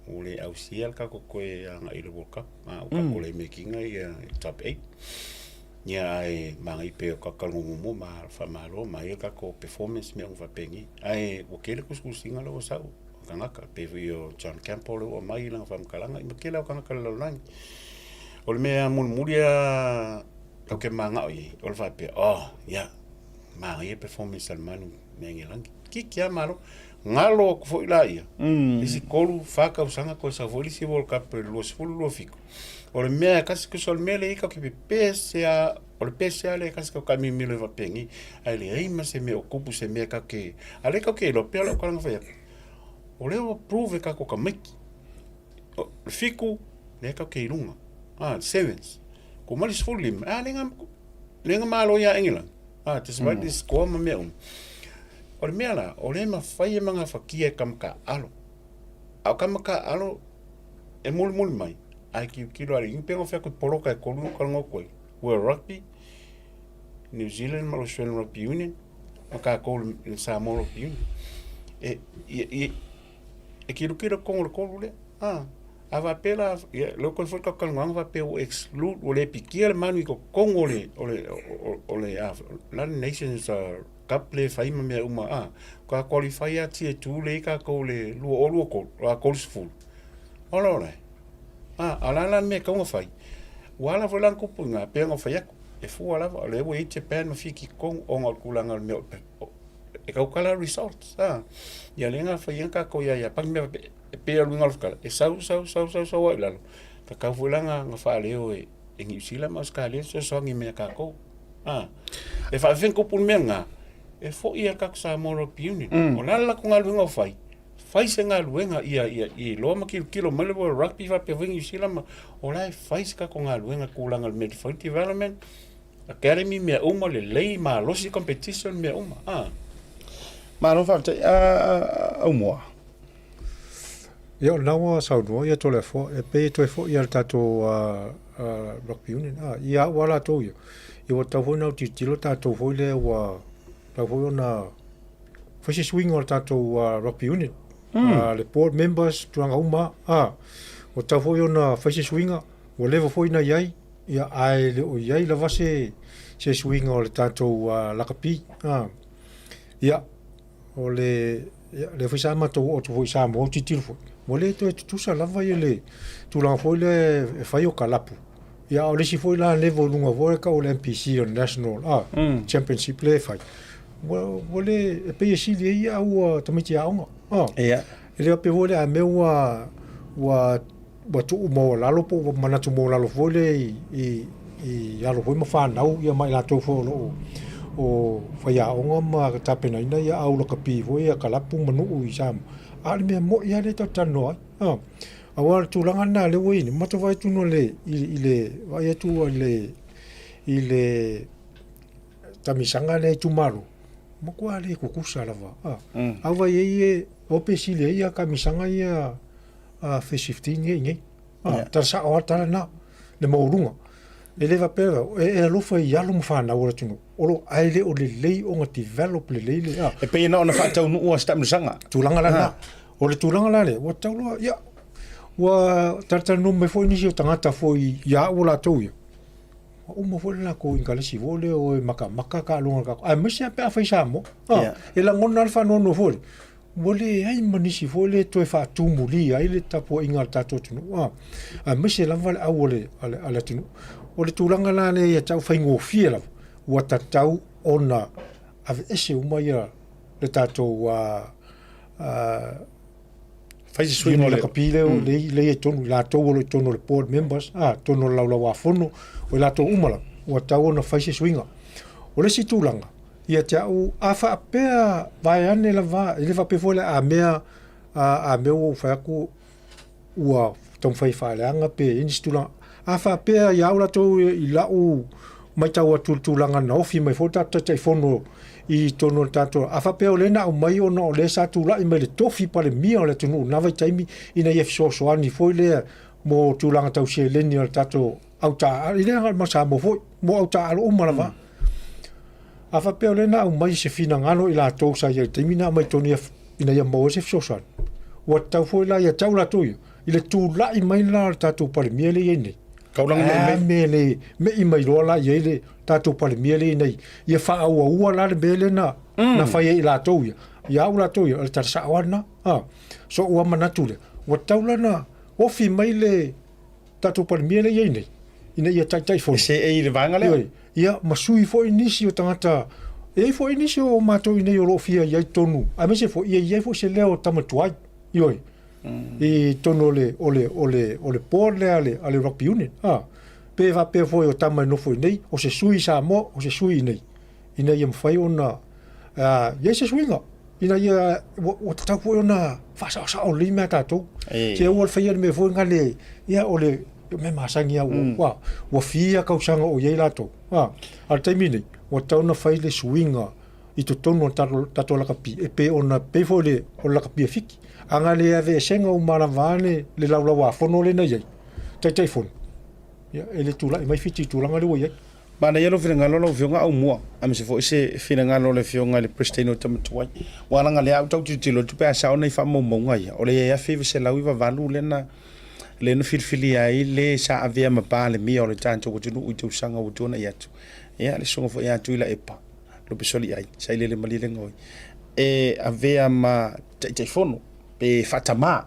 ua le ausia le kako koe agai i le World Cup. A o kako le mekinga ia top 8. Ia ae magai pe o kako mumu ma whamalo ma ia kako performance me unga whapengi. Ae ua kele kusikusinga lo sau tagata, pei foi o John Campbell lea ua aumai lana faamatalaga, ia ma tele lava o tagata o le lalolagi. O le mea mulimuli lava ou te manao i ai, o le faapea, oh, ia, manaia le performance a le Manu. me Engelani. Kiki lava malo. Galo aku foi laia, isi 3, 4 tausaga toe sau foi le isi World Cup i le 2027. O le mea e kasi tusa o le mea lea i ka ke pepese a, o le pese a lea e kasi ka taamilomilo ai faapeni, ae leai ma se mea o tupu se mea ka ke, a lea tatou te iloa pea lau tala na fai atu, o lea ua prove e tatou tamaiti, o le 7 lea tatou te i luga, a, le sevens, tuu mai le 15, a lea na, lea na malo ia Engelani, a, despite le score ma mea uma. O le mea la, o lea e mafai e magafatia e ka mataaalo, a o ka mataaalo e mulimuli mai, ae tilotilo lava i pe na fai atu i poloka e tolu na talanoa atu ai, World Rugby, New Zealand ma le Australian Rugby Union, ma tatou le Samoa Rugby Union. E, e, e tilotilo i totonu o le tolu lea. A, a faapea la, ia, lea ua toe foi le tatou talanoaga faapea ua exclude, ua le pikia le manu i totonu o le, o le, o le, a, la le Nations Cup lea e fai ma mea uma, a, faatoa qualify lava tier 2 lea i tatou i le 2023, 30. Ola ola e. A, a o le a la le mea e tatau ona fai? Ua ala foi la ona tupu i ina, pei ona fai atu, e fua lava, o lea ua i ai Japan ma Fiti i totonu ona o le tulaga o le mea e tautala results, a. Ia lea na fai ai tatou ia Iapani mea faapea, e pei o le uiga o le tala, e sau sau sau sau sau lava i lalo, tatau foi la ona faaleo e Niu Sila ma Ausetalia le fesoasoani mai ia tatou. A, e faafefea ona tupu le mea lena? E foi lava le tatou Samoa Rugby Union. O le a le latou galuega o fai? Fai se galuega ia, ia, ia iloa ma tilotilo mai le World Rugby faapea foi Niu Sila ma, o la e fai se tatou galuega i tulaga o le mea e fai development, academy, mea uma, lelei, malosi competition, mea uma. A. Malo faafetai. Aumua. Ia, o lena ua saunoa ia Toleafoa, e pei e toe foi lava i le tatou rugby union, a, ia au lava latou ia, ia ua tatau foi ona autilotilo tatou foi lea ua tatau foi ona fai se suiga o le tatou rugby union. Le board members, tulaga uma lava, a, ua tatau foi ona fai se suiga, ua leva foi ona i ai, ia, ae le o i ai lava se, se suiga o le tatou lakapi, a. Ia, o le, ia, lea foi sa matou oo atu foi i Samoa, ou tilotilo foi, ua le toe tutusa lava ia le tulaga foi lea e fai o kalapu. Ia, a o le isi foi la level i luga foi lea e tau o le NPC o le National ah, Championship lea e fai, ua, ua le, e pei e sili ai ia au tamaiti aoga. Ah, Ia. E le faapea foi lea a mea ua, ua ua tuu maualalo po ua manatu maualalo foi lea i, i, i alo foi ma fanau ia ma i latou foi o lo o o faiaoga ma tapenaina ia au lakapi foi ia kalapu ma nuu i Samoa. A o le mea moni lava lea tatou te talanoa ai. A, aua o le tulaga lena lea ua i ai nei, matou vaai atu i le, i le vaai atu i le, i le tamisaga lea itumalo, matua le tutusa lava. A, a vaai ai e, o pe sili ai ia kamisaga ia a Phase 15 ia i inei. A, tala sao lava le tala lena, le maualuga. E le faapea, e, e alofa i alo ma fanau o le atunuu, o lo, ae le o lelei ona develop lelei le, a. E pei na ona faataunuu lava se taamilosaga. Tulaga la lena. O le tulaga la lea, ua tatau loa, ia, ua talatalanoa mai foi nisi o tagata foi ia au o latou ia, ua uma foi le latou ikalesi foi lea o e makamaka taaloga a le tatou, aemaise lava pe a fai Samoa. A, e lagona lava le faanoanoa foi lea, Ua leai ma nisi foi lea e toe faatumulia ai le tapuaiga a le tatou atunuu, a, aemaise lava le au a le, a le, a le atunuu. O le tulaga la lea ia te au faigofie lava, ua tatau ona aveese uma ia le tatou a, a, Fai se suiga o le lakapi lea mm. lea i totonu, i latou o lo o i totonu o le board members, a, totonu o le laulauafono, o i latou uma lava, ua tatau ona fai se suiga. O le isi tulaga, Ia te au, a faapea vaeane lava, e le faapea foi lea a mea, a, a mea ua ou fai atu ua taumafai e faaleaga pe i ai nisi tulaga. A faapea ia au latou i lau matau atu i le tulaga na ofi mai foi le tatou Taitaifono i totonu o le tatou, a faapea o lea na aumai ona o lea sa tulai mai le tofi Palemia o le atunuu i lena vaitaimi ina ia fesoasoani foi lea mo tulaga tau seleni o le tatou au taaalo, e le na o Samoa foi, mo au taaalo uma lava. A faapea o lea na aumai se finagalo i latou sa i ai i le taimi na aumai tonu ina ia maua ai se fesoasoani, ua tatau foi la ia te au latou ia, i le tulai mai la o le tatou Palemia lea e i ai nei, Taulaga mei mai. mea le mei mai loa la i ai le tatou Palemia lea e i ai nei, ia faaauaua la le mea lea na, na fai ai i latou ia, ia au latou ia, o le tala sao lava lena. A, so ua manatu lea, ua tatau la ona ofi mai le tatou Palemia lea e i ai nei, ina ia taitaifono. E seei i le vaega lea. Ioe, ia, ma sui foi nisi o tagata E i ai foi nisi o matou i inei o lo o fia i ai tonu, aemaise foi ia i ai foi se leo o tama tuai, ioe, i totonu o le, o le, o le, o le board lea a le, a le rugby union, a. Pe faapea foi o tama e nofo i inei, o se sui i Samoa, o se sui i inei, ina ia mafai ona i ai se suiga, ina ia, ua, ua tatau foi ona faasaosao lelei mea a tatou. Se aua le faia le mea foi lea, ia o le mea masani lava ua, ua fia tausaga o i ai latou. A o le taimi lenei, ua tatau ona fai le suiga i totonu o le tatou lakapi e pei ona pei foi le, o le lakapi a Fiti. A na le aveesega uma lava le laulauafono lea na i ai, Taitaifono, ia, e le tulai mai Fiti i le tulaga lea ua i ai. Manaia lou finagalo lau Afioga Aumua, aemaise foi se finagalo o le Afioga i le Peresetene o Tamatuai. Aua leaga o lea ou te tilotilo atu pe a sao nai faamaumauga ia, o le 1998 lea na lea na filifilia ai le sa avea ma Palemia o le tatou atunuu i tausaga ua tuanai atu. Ia, le susuga foi ia Tuilaepa Lupesoliai, Sailele Malielegaoi, e avea ma Taitaifono pe faatamā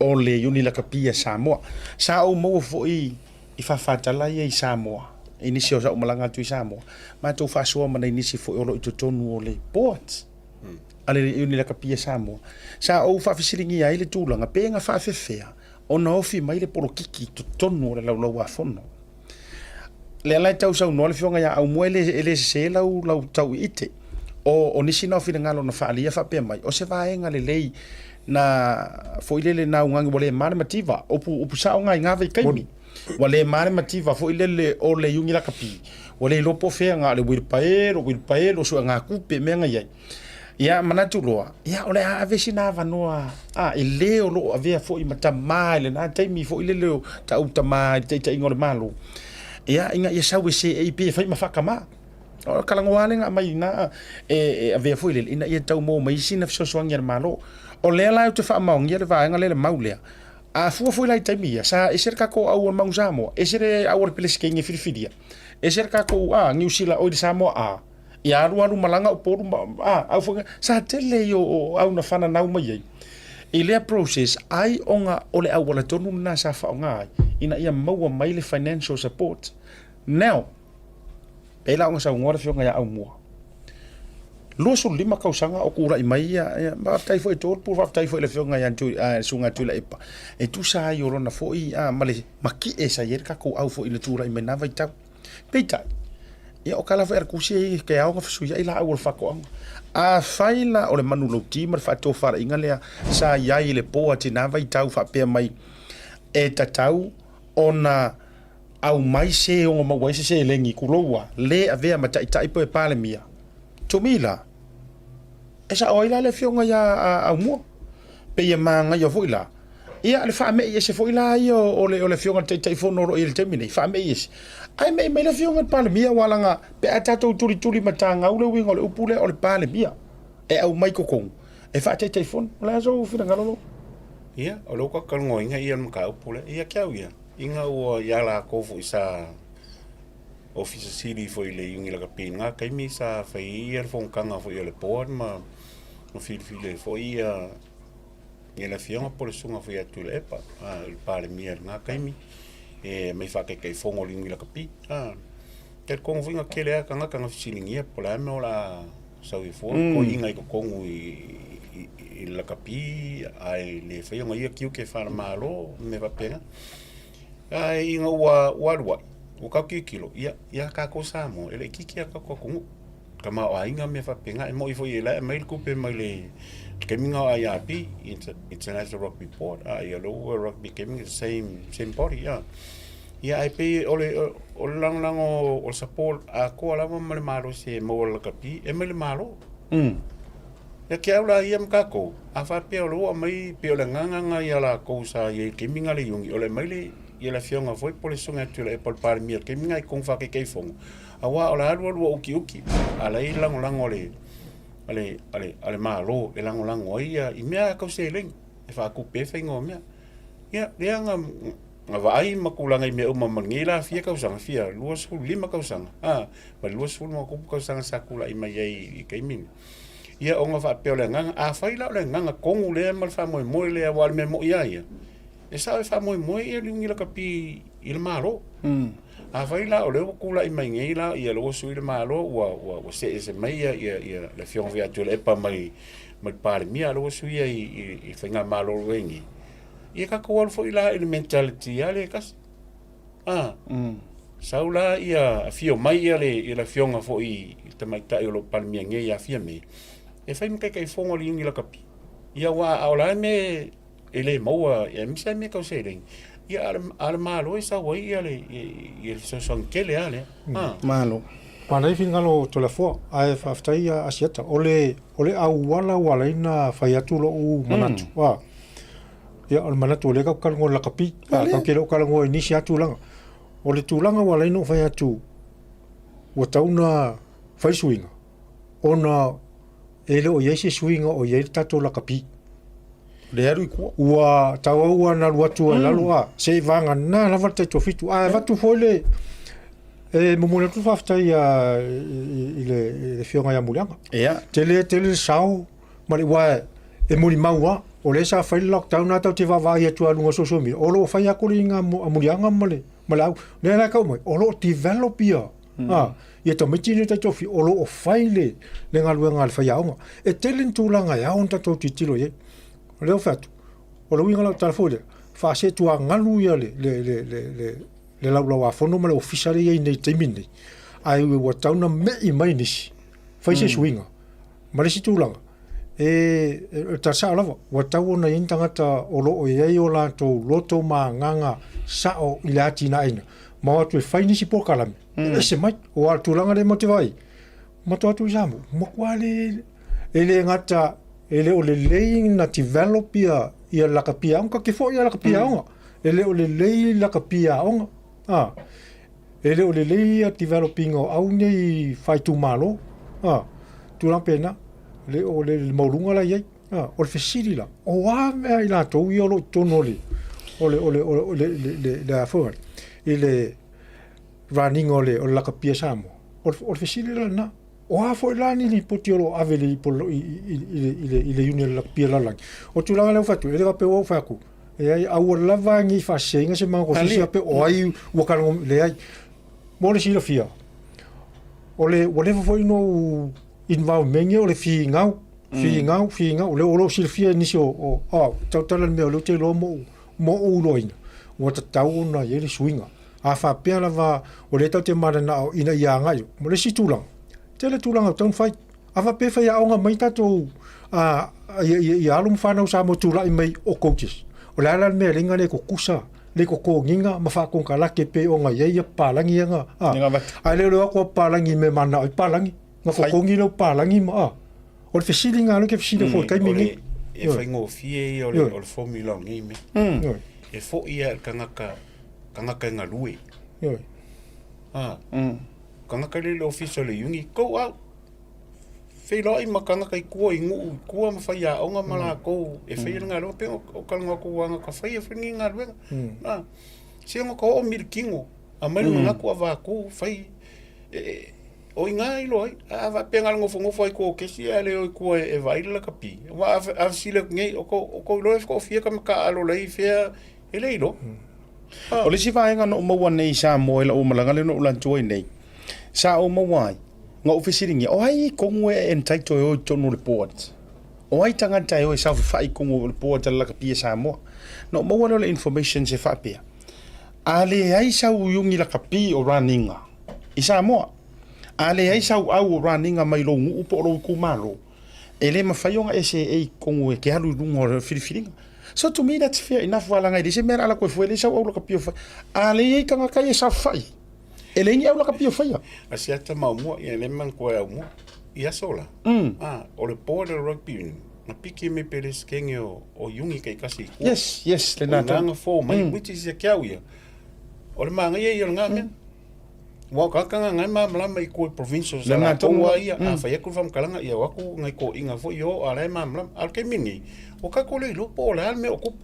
o le Iuni Lakapi a Samoa. Sa ou maua foi i faafatala ia i Samoa, i nisi o sau malaga atu i Samoa, matou faasoa ma nai nisi foi o lo o i totonu o le board a le Iuni Lakapi a Samoa. Sa ou faafesiligia ai le tulaga pe na faafefea ona ofi mai le polokiki i totonu o le Laulau-a-Fono. Lea la e tau saunoa le Afioga ia Aumua e le, e le sese lau, lau tauiite. O, o nisi na o finagalo na faaalia faapea mai, o se vaega lelei na foi lele na ugagi ua le ma le mativa, upu, upu sao nga i ngā vaitaimi. Ua le ma le mativa foi lele o le iugi lakapi, ua le iloa po o fea nga o le uilipaelo, uilipaelo, suega kupe, mea nga i ai. Ia, manatu loa, ia, o le a ave sina avanoa, a, i le o lo o avea foi ma tamā i lena taimi foi lele o ta'u tamā i le taitaiga o le Malo, ia, ina ia sau e seei pe fai ma faatamā. O le talanoa lava lea na aumai i ina e, e avea foi lele, ina ia tau maua mai sina fesoasoani a le Malo. O lea la ou te faamaonia le vaega lea, le mau lea. A fua foi la i taimi ia, sa ese le tatou au o le Manu Samoa, ese le au o le Peresetene filifilia, ese le tatou, a, Niu Sila, oi le Samoa A. Ia alu alu malaga Upolu ma a au foi sa tele ia o au na fananau mai ai i lea process ai ona o le auala tonu lena sa faaaoga ai ina ia maua mai le financial support. Now, pei la ona saunoa le afioga ia Aumua, 25 tausaga o tulai mai ia, ia faafetai foi i Tolu, faafetai foi i le afioga ia le susuga ia Tuilaepa, e tusa ai o lona foi ma le matie sa i ai le tatou au foi i le tulai mai i lena vaitau. Peitai, ia o tala foi a le tusi e ke ao na fesuiai laau o le faatoaga. Afai la o le manulauti ma le faatofalaiga lea sa i ai i le po a tina vaitau faapea mai e tatau ona aumai se ono maua ai se seleni tulou a le avea ma taitai po e Palemia. To me la, e sao ai la le afioga ia Aumua. Pei e manaia foi la Ia, le faame'i ese foi la ia o le, o le Afioga i le Taitaifono o lo o i ai i le taimi nei, faame'i ese. Ae me'i mai le Afioga i le Palemia, aua leaga pe a tatou tulituli matagau le uiga o le upu lea o le Palemia e aumai i totonu e faataitaifono. O le a sou finagalo lou? Ia, o lea ua talanoaina ia le mataupu lea. Ia te au ia, ina ua ia latou foi sa Ofisa Sili foi i le Iuni Lakapi i lena taimi sa fai ai ia le fonotaga foi a le board ma filifili ai foi ia Ia le afioga po o le susuga foi ia Tuilaepa, le Palemia i lena taimi, e aumai faataitaifono o le Iuni Lakapi. Talitonu foi na tele lava tagata na fesiligia po o le a le mea o le a sau ai fua le toeaina i totonu i le lakapi ae le faia ona ia tiute faale-Malo ma mea faapena. Ae ina ua alu ai, ua tatou tilotilo, ia, ia tatou Samoa, e le itiiti lava le tatou atunuu. tamaoaiga ma mea faapena. E moni foi o la e aumai le tupe mai le taimi lena o IRB, International Rugby Board, a ia lea ua Rugby Academy, the same, same body, ia. Ia ae pei o le, o le lagolago o le support atoa lava ma le malosi e maua e le lakapi, e aumai le Malo. Ia te au la ia ma tatou, a faapea o lea ua aumai, pei o le agaga lena ia latou sa i ai i le taimi lena i le Iuni, o le aumai le, ia le afioga foi po o le susuga ia Tuilaepa o le Palemia i le taimi lena i totonu faataitaifono, Aua o le alu alu ua utiuti, a o la e i ai le lagolago a le, a le, a le Malo e lagolago ai ia, i mea tau seleni e faatupe ai faiga o mea. Ia, lea na, na vaai ma tulaga i mea uma ma lenei la fia tausaga, fia 25 tausaga, a, ma le 20 ma tupu tausaga sa tulai mai ai i taimi nei. Ia, ona faapea o le agaga, afai la o le agaga tonu lea ma le faamoemoe lea, aua o le mea moni lava ia, e sao e faamoemoe ia le Iuni Lakapi. i le Malo. Afai la o lea ua tulai mai nei la ia lea ua sui le Malo ua ua ua see ese mai ia ia ia le Afioga foi ia Tuilaepa mai mai le Palemia a lea ua suia i i i faigamalo o lo o i ai nei, ia tatou alu foi la i le mentality lava lea e tasi. A, sau la ia afio mai ia le ia le Afioga foi i le tamaitai o lo o Palemia nei ia Fiame e fai ma Taitaifono o le Iuni Lakapi. Ia aua a o le a le mea e le maua aemaise lava mea tau seleni, ia a o le Malo e sau ai ia le fesoasoani tele lava lea. Malo. Manaia finagalo o Toleafoa, ae faafetai ia Asiata. O le, o le auala ua ala ai ona fai atu lou manatu, a, ia o le manatu o lea tatou te talanoa i le lakapi, a, tatou te le o talanoa i nisi lava tulaga. O le tulaga ua ala ai ona ou fai atu ua tatau ona fai suiga, ona e le o i ai se suiga o i ai le tatou lakapi. Le alu i tua. Ua tauau ua alu atu ai lalo a, se i vagana lava le taitoafitu. Ae avatu foi le, e momoli atu le faafetai i le Afioga ia Muliaga. Ia. Tele tele le sao ma le, aua e molimau lava, o lea sa fai le lockdown lena tatou te vaavaai atu lava i luga o social media, o lo o fai lava koliga a Muliaga ma le au. O lea la e tau mai, o lo o develop ia Ia tamaiti nei taitofi o lo o fai le, le galuega a le faiaoga. E tele ni tulaga e ao ona tatou tilotilo i ai. O lea ua fai atu, o le uiga o lau tala foi lea, faasetuagalu ia le, le, le, le, le, le laulauafono ma le ofisa lea e i ai nei i le taimi lenei, ae ua tatau ona me'i mai nisi, fai se suiga. Ma le isi tulaga, e, o le tala sao lava, ua tatau ona i ai ni tagata o lo o i ai o latou loto ma agaga sao i le atinaeina, ma o atu e fai nisi polokalame, e ese mai. Aua o le tulaga lea matou te vaai, matou atu i Samoa, matua le, e le gata, e le o lelei ona develop ia, ia lakapi aoga, tatou te foi lava i lakapi aoga, e le o lelei lakapi aoga, a. E le o lelei ia develop ina o au nei faaitumalo, a, tulaga pena, le o le maualuga la e i ai. A, o le fesili la, o a mea i latou ia o lo o i totonu o le, o le, o le, o le, le, le a foi, i le run ina o le, o le lakapi a Samoa? O le, o le fesili la lena. O a foi la ni lipoti o lo o ave i le, i, i, i le, i le Union Lakapi a le Lalolagi? O tulaga lea ua fai atu, e le faapea ua ou fai atu, Leai, aua lava ne i faaseseina se manatu o se isi faapea o ai ua talanoa, leai. Mo le silafia, o le, ua leva foi ona ou involve i mea nei o le finau, finau, finau, o lea o lo o silafia e nisi o, o, o tautala le mea o lea ou te iloa ma ou, ma ou iloaina, ua tatau ona i ai le suiga. A faapea lava o lea tatou te mananao ina ia agai, mo le isi tulaga, tele tulaga ua tatau ona fai. A faapea e faiaoga mai tatou ia alo ma fanau Samoa tulai mai o coaches, o le a la le mea e leai na le tutusa le totogiga ma faakonekarate pei ona i ai ia papalagi ia na, a, ae le o le o atu o papalagi i mea mananao ai papalagi, na totogi lea o papalagi ma, a. O le fesili lena o lea ou te fesili atu foi i le taimi lenei. E faigofie ia o le formula o nei mea. E foi lava i le tagata, tagata e galue. A, tagata lea i le ofisa o le Iuni, go out. Feiloai ma tagata i tua i nuu i tua ma faiaoga ma latou e faia le galuega pei o talanoa atu aua na ta faia foi lenei galuega. A, se na ta oo milikino, aumai le manatu avatu fai o i ina e iloa ai. A faapea na o le nofonofo lava i tua o kesi ae le o i tua e vaai le lakapi, aua a fesili atu nei, o tou iloa e toafia tama taaalo la e i fea, e le iloa. O le isi vaega na ou maua nei i Samoa i lau malaga lea na ou alu atu ai nei, sa ou maua ai, na ou fesiligia, o ai tonu e entitle e o i totonu o le board? O ai tagata e o e saofafai i totonu o le board a le lakapi a Samoa? Na ou maua lea o le information se faapea, a leai sau iuni lakapi o raniga i Samoa, a leai sau au o raniga mai lou nuu po o lou itumalo, e le mafai ona e seei i totonu e te alu i luga o le filifiliga. So to me that's fair enough aua leaga e leai se mea o le a alu atu e fua e leai sau au lakapi o faia. A leai ai tagata ia e saofafai, e leai ni au lakapi o faia. A siata maumua, ia le manatua e aumua i aso la. A, o le board o le rugby union, na piki mai Peresetene o, o Iuni taitasi i tua. Yes, yes, lena tonu. O i ina na fou mai, which is ia ke au ia, o le manaia ia o lena mea. Aua o tagata na na e malamalama i tua i provincials a latou lava ia, a fai atu le faamatalaga, ia o atu nai toeaiina foi i o a o la e malamalama. A o le taimi lenei, ua tatou le iloa po o le a le mea o tupu.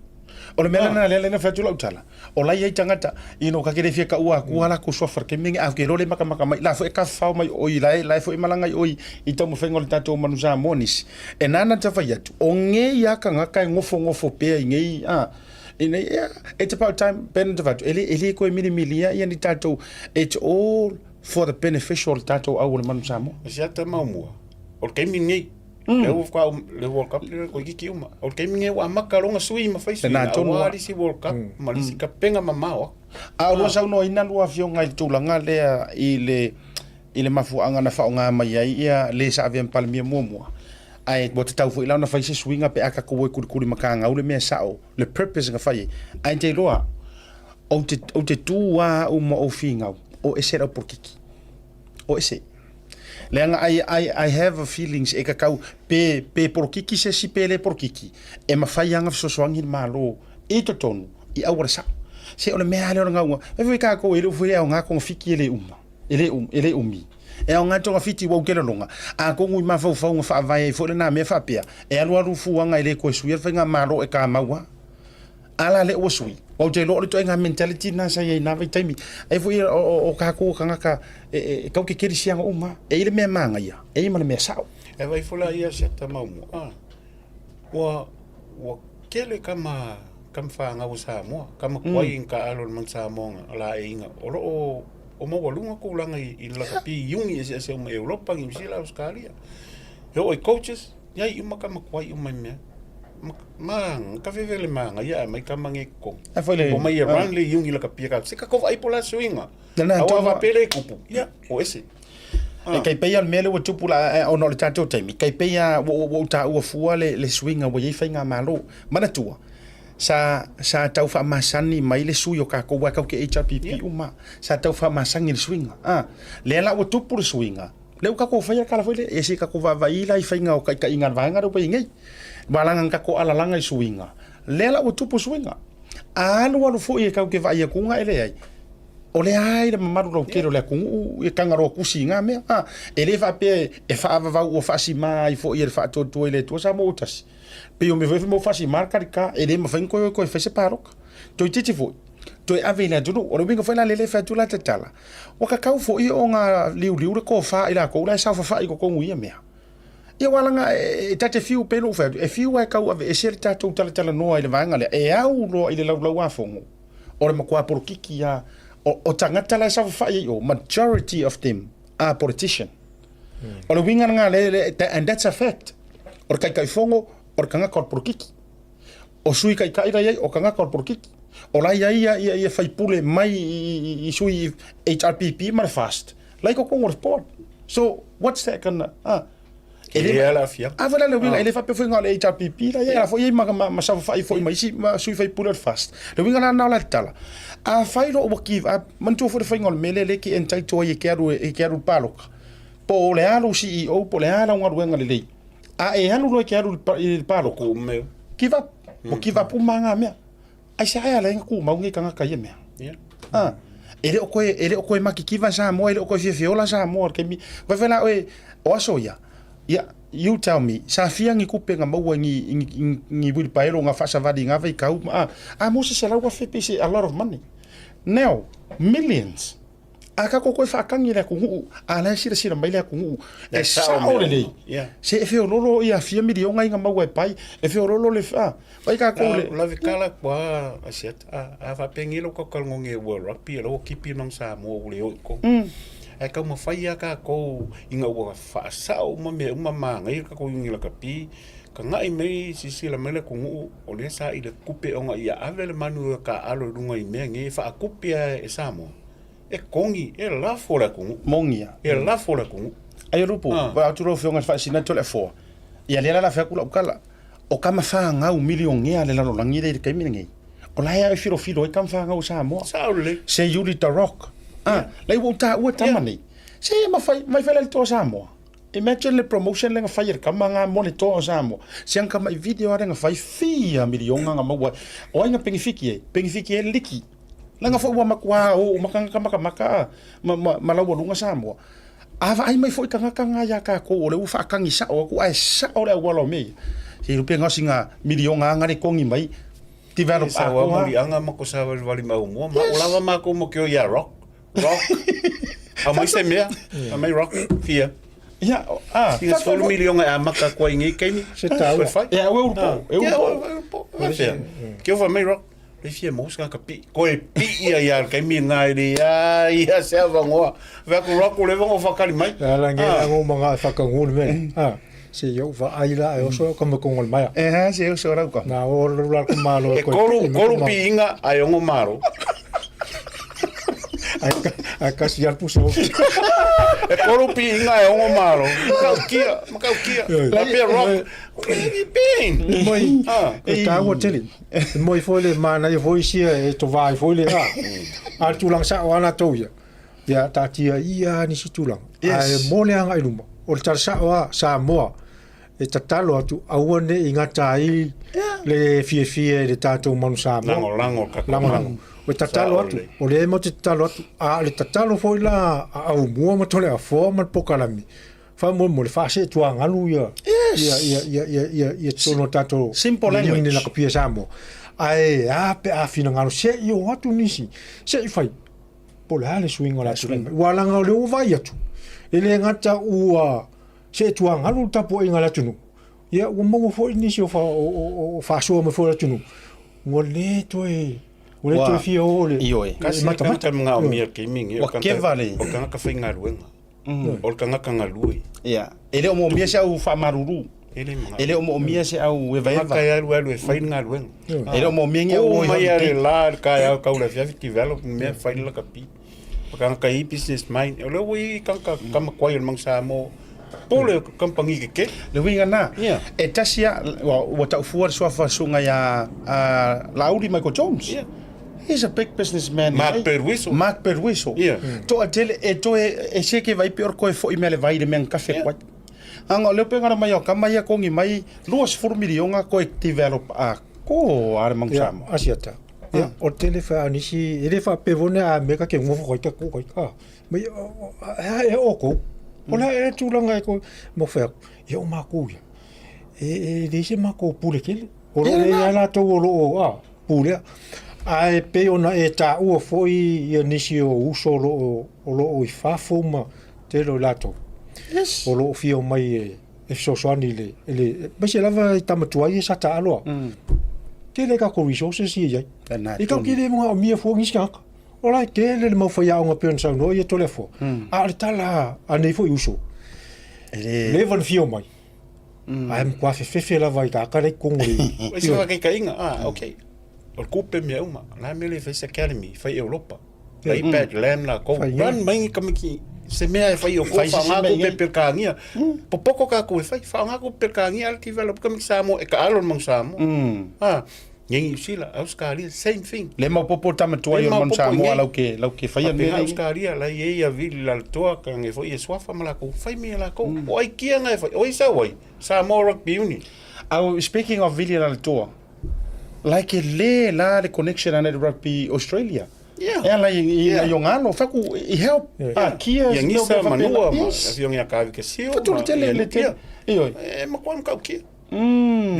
O le mea lena lea na fai atu lau tala, o la e i ai tagata, you know, ta te le fia taua atua latou suafa i le taimi lenei, ae ou te iloa lea e matamata mai, la foi e tafafao mai o i, la e, la e foi e malaga i o i, i taumafaiga o le tatou manu Samoa nisi. E nānā ta fai atu, o nei lava tagata e nofonofo pea i nei, a. Ina ia, it's about time, pei ona ta fai atu, e le, e le koe milimilia ia ni tatou, it's all for the beneficial o le tatou au o le manu Samoa. O se ata maumua, o le taimi lenei, lea ua faatoa, le World Cup lea toeitiiti uma, o le taimi lenei ua amata loa ona sui ma fai suiga, aua le isi World Cup ma le isi kapega mamao atu. A o lua saunoaina lua afioga i le tulaga lea i le i le mafuaaga na faaaoga mai ai ia le sa avea ma Palemia muamua, ae ua tatau foi la ona fai se suiga pe a tatou o e kulikuli matagau le mea sao, le purpose na fai ai. Ae te iloa, ou te, ou te tu lava au ma ou finau, o ese lau polokiki. O ese. Leaga I, I, I have a feelings e tatau pe, pe polokiki se isi pe le polokiki, e mafai lava ona fesoasoani le Malo i totonu i auala sao. Se o le mea lava lea o le galuega, fai foi tatou e le o foi le aoga togafiti e le uma. E le, e le umi. E aoga togafiti ua ou telologa, atonu i mafaufauga faavae ai foi lena mea faapea, e alualu fuaga e le toe suia le faigamalo e tamau lava. A la lea ua sui, ua ou te iloa o le ituaiga mentality lena sa i ai i na vaitaimi. Ai foi o, o, o tatou o tagata e, e, e tau te kerisiano uma, e i ai le mea manaia, e i ai ma le mea sao. E vaai foi la ia si ata mau mua, ah, ua, ua tele kama, kama fanau a Samoa, kama kuai mm. ka alo le man Samoa nga la e inga. O lo o, o maualuga tulaga i, i le lakapi iugi eseese uma i Europa, Niu Sila, Ausetalia. E oo i coaches, iai uma kama kuai uma i mea. Ma, ma ka vevele magaia ae mai kama nge kokogi. Ae foi le O mai e run le iugi lakapi ka. Se ka kova ai po la suiga. Lena Aua tonu va pele kupu. Ia, o ese. E tai pei a o le mea lea ua tupu la ona o le tatou taimi, tai pei a ua ua ou taua fua le le suiga ua i ai faigamalo. Manatua, sa sa tau faamasani mai le sui o tatou aua tatou te HRPP uma, sa tau faamasani le suiga. A, lea la ua tupu le suiga, lea ua tatou faia le tala foi lea, ia se i tatou vaavaai la i faiga o taitaiga a le vaega lea ua i ai nei. Ua laga na tatou alalaga i suiga, lea la ua tupu suiga. A alualu foi e tatou te vaai atu e leai, o lea lava e i le mamalu lautele o le atunuu e tagaloa tusi i na mea. A, e le faapea e faavavau ua faasima ai foi e le faatuatua i le Atua Samoa ua tasi. Pei o mea foi ia faasima le kalika, e le mafai ona toe o e toe fai se palota. Toeitiiti foi, toe ave i le atunuu. O le uiga foi la lea e fai atu la tatala, ua tatau foi ona liuliu le tofa a i latou la e saofafai i totonu i ia mea. Ia aua leaga e ta te fiu pei ona ou fai atu, e fiu lava e tau aveese le tatou talatalanoa i le vaega lea, e au loa i le laulauafono, o le matua polokiki lava. O tagata la e saofafai ai i o, majority of them are politician. O le uiga lena lea, and that's a fact. O le Taitaifono, o le tagata o le polokiki. O Sui Taitai la e i ai, o tagata o le polokiki. O la e i ai ia, ia, ia faipule mai i, i, i sui HRPP ma le FAST, la e i totonu o le board. So, what's that gonna, ah. E le ala afia. A foi la le uiga, e le faapea foi na o le HRPP la e i ai, la foi e i ai ma, ma, ma saofafai foi ma isi ma sui faipule o le FAST. Le uiga la lena o la tala. Afai loa ua give up, manatua foi le faiga o le mea lea lea e te entitle ai e te alu e te alu i le palota. Po o le a lou CEO, po o le a lau galuega lelei, a e alu loa e te alu i le palota, give up. Ua give up uma lava na mea. Aisea e ala ai ona tumau nei tagata i ia mea? A, e le o toe, e le o toe matitiva Samoa, e le o toe fiafia ola Samoa i le taimi. Vaai foi la oe, o aso ia, ia, you tell me, sa fia ni tupe na maua i ni, i ni, ni wheelbarrow na faasavali i na vaitau, a, a maua se 100,000 pe se a lot of money. Now, millions. A tatou toe faatagi i le atunuu, a la e silasila mai le atunuu, e sao lelei. Se e feololo ia fia miliona i na maua e pai, e feololo le, a, vai tatou le. Lave kala kua a set a a faapea lo ka kalongo nge World Rugby lo kipi mang Samoa ua le o i ko. Ae taumafai lava tatou ina ua faasao uma mea uma manaia le tatou iuni lakapi, tagai mai silasila mai le atunuu o lea sa i le tupe ona ia ave le manu e taaalo i luga i mea nei e faatupe lava e Samoa. E kogi, e lafo le atunuu. Mogia. E lafo le atunuu. Ai o Lupu, ah. atu lau afioga i le faasina atu le afoa. Ia lea la la fai atu lau tala. O kama fanau milionea le lalolagi lea i le taimi lenei. O la e au e filofilo ai kama fanau o Samoa. Sao lelei. Se Yuli the Rock. Ah, yeah. Lai ua ou taua tama yeah. nei. Se mafai, mai fai la le toa Samoa. Imagine le promotion lea na fai e le kama nga mo le toa o Samoa. Se ang kama i video lea na fai fia miliona nga maua. O ai na pengifiki e? Pengifiki e liki. Leaga foi ua matua o uma tagata makamaka ma, ma, ma laualuga Samoa. A vaai mai foi tagata nga iā tatou o lea ua faatagi sao atu ae sao le auala o mea ia. Se i lupe nga sina miliona anga le togi mai develop E sao atoa. muliaga ma ko savalivali mai aumua ma o lava makou ma ke o ia rock. Rock. Aumai se mea. Aumai rock. Fia. Ia, a. Sina 10 miliona e amata atu ai i nei taimi. Se taua. Toe fai. Ia, e ulu po. E ulu po. Ia, e ulu po. Fia. Ke o fai mai rock. E fia maua se tagata pii. Koe pii ai lava i le taimi lena e leai lava se avanoa. Fai atu loa atu leva ona ou faatali mai. E ala nei la ngou manga e whakangu le mea. Ha. Se i ou vaai la e oso ka me kongo le maia. E ha se oso rau ka. Na o ru la ko malo E kolu, kolu piiga ae ono malo. Ai ai kasi al puso. E kolu piiga ae ono malo. Makautia, makautia. La pea rock. Where have you been? Moi. Ah. E tāua tele. E moi foi le manaia foi sia e to vai foi le a. A le tulaga sao lava latou ia. Ia taatia i ia nisi tulaga. Yes. Ae mo le agai i luma, o le tala sao lava Samoa e tatalo atu aua ne i gata ai le fiafia i le tatou manu Samoa. Lagolago le tatou Lagolago. manu. O le tatalo Sao atu, lelei. o lea matou te tatalo atu, a o le tatalo foi la a Aumua ma Toleafoa ma le Pokalame, Faamolemole, faaseetuagalu ia, Yes. ia, ia, ia, ia, ia, ia totonu o tatou Simple language. ni lakapia Samoa. Ae a pe a finagalo, se i o atu nisi, se i fai, po o le a le suiga o le a tulai mai. Ua leaga o lea ua vaai atu, e le gata ua seetuagalu le tapuaiga a le atunuu, ia ua maua foi nisi o, fa, o, o, o faasoa mai foi o le atunuu, ua le toe, ua le toe fia o le, Ioe. Kasi le matamata. tagata magaomia i le taimi lenei, o Ua le tagata- keva le- o le tagata faigaluega. O le tagata galue. Ia, e le o moomia se au faamalulu. E le E le o moomia se au evaeva. Tagata e alu alu e fai le galuega. E le o moomia ni au O o mai ale la le taeao tau le afiafi develop mea fai le lakapi. O tagata i business mind. O lea ua i ai tagata tama tuai o le Manu Samoa. Pule o kamupani tetele. Le uiga na, Yeah. e tasi a, ua, ua taufua le suafa o le susuga ia a, Laauli Michael Jones. Yeah. He's a big businessman. Mark eh? Perwiso. Mark Perwiso. Yeah. Toatele, e toe, e seke vai pe ora koe fo'i mea le vai le mea kafe Yeah. koai. Anga o leo pe ngara mai o kama ia kongi mai 20 milionga koe develop a ko are Manu Ia, Samoa. asiata. Ia, o tele wha anisi, e le wha pewone a meka ke ngofo kai ka ko kai ka. Me e e o ko. O la e tūlanga e ko mo whea. Ia o mākou ia. E e le se mākou pule kele. O lo e ia lātou o lo o a pulea. Ae pei ona e tāua foi ia nisi o uso o lo o o lo o i fafo ma tele o lātou. Yes. O lo o fia omai e e fesoasoani i le, i le, aemaise lava i tama tuai ia sa taaloa. Tele kako resources ia i ai. Lena I kau tonu. ke le manaomia fua nisi tagata. O la e tele le mau faiaoga pei ona saunoa ia Toleafoa. A o le tala a nei foi uso, E le... leva ona fia omai. Ae matua fefefe lava i tagata la i totonu o le... O isi faataitaiga, ah, ok. O le tupe mea uma, o le a mea le fai se academy, fai Europa. Fai Pat Lam latou. Fai Run mai ni tamaiti se mea e fai o Fai se faaaoga mea tupe i ai. Peretania. Popoto tatou e fai, faaaoga tupe Peretania alu develop tamaiti Samoa e taalo le Manu Samoa. Ah, nei Niu Sila, Ausetalia, same thing. Le maopoopo tama tuai Le o le Manu maopoopo Samoa nei. lau ke lau ke faia mea Faapena nei. Ausetalia, la e i ai ia Vili Lalotoa, ka nge foi e suafa ma latou, fai mea e latou. O ai kia na e fai, o ai sau ai, Samoa Rugby Union. Au, speaking of Vili Lalotoa, like e le la le connection ana le Rugby Australia. Yeah. E ala i i Yeah. i o ngalo, faku i help Yeah. a kia Ia Gisa Manua ma Yes. afioga ia Kavika Sio Fatu le ma tele ia le tele. Ia. Ioe. E matua matautia.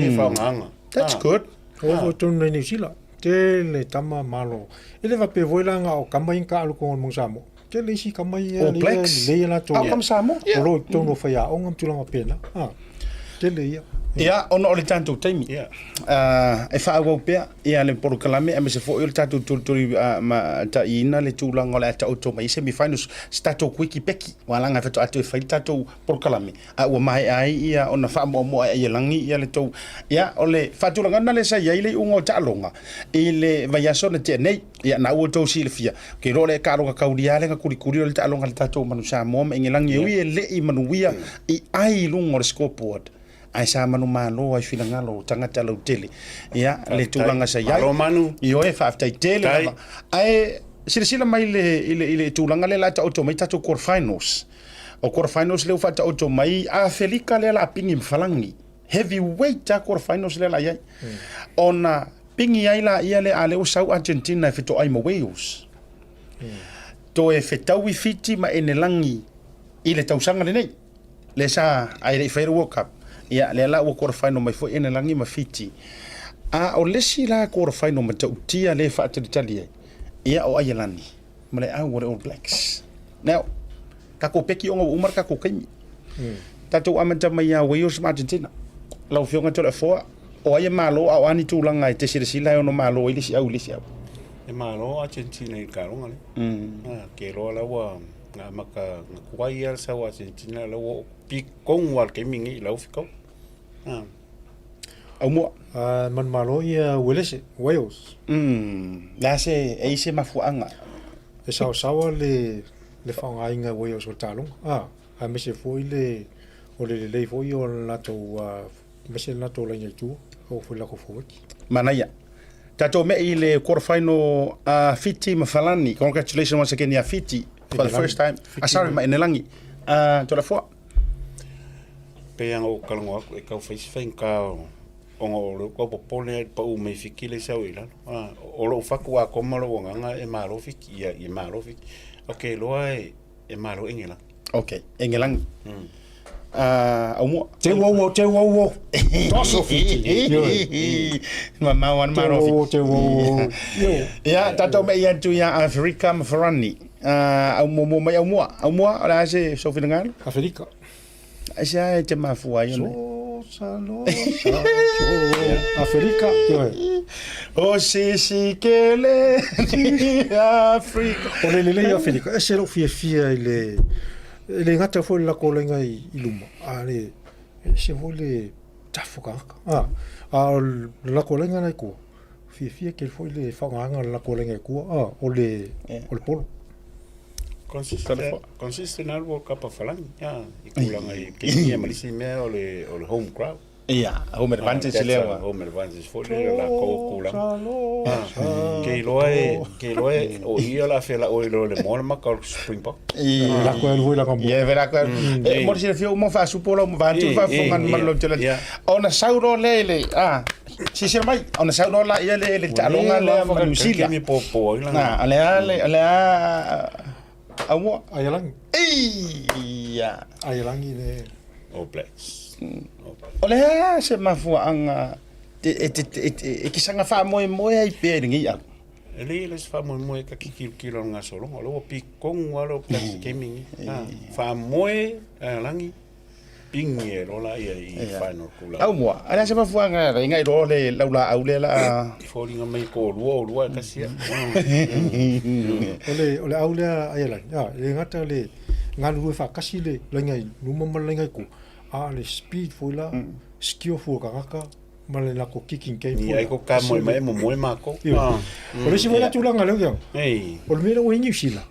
Le faaaogaga. That's Ah. good. O foi tonu nei Niu Sila. Tele tama malo. E le faapea foi la nga o kama ia ka alu kongo le Manu Samoa. Tele isi kama ia All lea Blacks. lelei latou. Au kama Samoa. O lo i totonu o faiaoga ma tulaga faapena. Ah. Tele ia. Ia, ona o le tatou taimi. Ia. E faaauau pea ia le polokalame aemaise foi o le tatou tulituli ma taiina le tulaga o le a taoto mai ai semi-finals se tatou kuiki peki ua alaga e faatoa toe fai le tatou polokalame a ua maea ai ia ona faamoamoa e Aialagi ia le tou ia o le faatulagaga lena lea sa i ai le iuga o taaloga i le vaiaso na tea nei. Ia na ua outou silafia, ou te iloa o le taaloga taulia lea na kulikuli o le taaloga a le tatou Manu Samoa ma Engelagi e ui e le i manuia i ai i luga o le scoreboard ae sa manumalo ai finagalo o tagata lautele. Ia le tulaga sa i ai. Malo Manu. Ioe, faafetai tele lava. Ae silasila mai i le, i le, i le tulaga lea la taoto mai tatou quarterfinals. O quarterfinals lea ua faataoto mai Afelika lea la a pigi ma Falagi. Heavy weight a quarterfinals lea la i ai. Ona pigi ai laia lea a lea ua sau Argentina e fetoai ma Wales. Toe fetaui Fiti ma Enelagi i le tausaga lenei. Lea sa ae le i faia le World Cup. Ia lea la ua quarterfinal mai foi Enelagi ma Fiti. A o le isi la quarterfinal matautia lea e faatalitali ai, ia o Aielani ma le au o le All Blacks. Now, takou peki ona ua uma le takou taimi. Tatou amata mai ia Wales ma Argentina. Lau Afioga Toleafoa, O ai e malo, a o a ni tulaga e te silasila e ono malo ai le isi au i le isi au? E malo Argentina i le taaloga lea. A, ke loa la ua na amata na tuai lava le sau a Argentina la ua oo pitonu lava i le taimi lenei i lau fetau. A. Aumua. A, manumalo ia Uelese, Wales. Le a se, e i se mafuaaga? E saosaoa le le faaaogaina e Wales o le taaloga, a, aemaise foi le o le lelei foi o le latou aemaise le latou laina i tua, oo foi i le latou forward. Manaia. Tatou me'i i le quarter final a Fiti ma Falani. Congratulations once again ia Fiti for the first time. Ah, sorry, ma Enelangi. Toleafoa. Pei lava ona ou talanoa atu e tau fai se faigata ona o lea ua tau popole lava i le pau mai Fiti lea e sau i lalo. O lou fatu atoa ma lou agaga e malo Fiti, ia ia malo Fiti. Ou te iloa e malo Engelagi. Ok, Engelagi. Aumua. Te uau te uau Toso Fiti. Mamao ana malo Fiti. Te uau. Ia, tatou me'i atu ia Aferika ma Farani. Au muamua mai Aumua. Aumua, o le a se sou finagalo? Aferika. Aisea e te mafua ai ona? Sosa, losa, so. Aferika, ioe. O sisi kele ni Afrika. O le lelei o Aferika, ese lou fiafia i le, e le gata foi le lako laina i luma, a le, ese foi le tafu tagata. A, a o le lako laina la i tua, fiafia tele foi le faaaogaina o le lako laina i tua, a, o le, o le polo. Consistent lava le World Cup a Falani, i tulaga i Kenya ma nisi mea o le home crowd. Ia, home advantage lea ua. Home advantage foi lea o latou tulaga. Ke iloa e, ke iloa e, o ia o le a felaoi loa i le moa le maka o le Springbok. Lako e lua i laka moa. Ia, lako e. Mo le silafia uma faasupo lau vaeatu le faafofoga ma le lautele. Ona sau loa lea i le, Silasila mai, ona sau loa laia le le taaloga lea ma Niu Sila. Kemi popo ai lana. O le a le o le a aumua. Aialagi. Ia. Aialagi le All Blacks. O le a se mafuaaga e te e te saga faamoemoe ai pea i lenei au? E leai le se faamoemoe ka te tilotilo i le gasologa, o lea ua pitonu lava le All Blacks i le taimi lenei. Faamoe Aialagi. Pigi e loa la ia i final kula. Aumua, a le a se mafuaaga e inga i loa le laulaau lea la a. I foliga mai ko lua o lua e tasi ia. O le o le au lea Aialani, a e le gata le galulue faatasi le laina i luma ma le laina i tua, a o le speed foi la, skill foi o tagata ma le latou kicking game foi. Ni ai ko ka moe mai e momoe makou. O le isi foi la tulaga lea, o le mea lea ua i Niu Sila,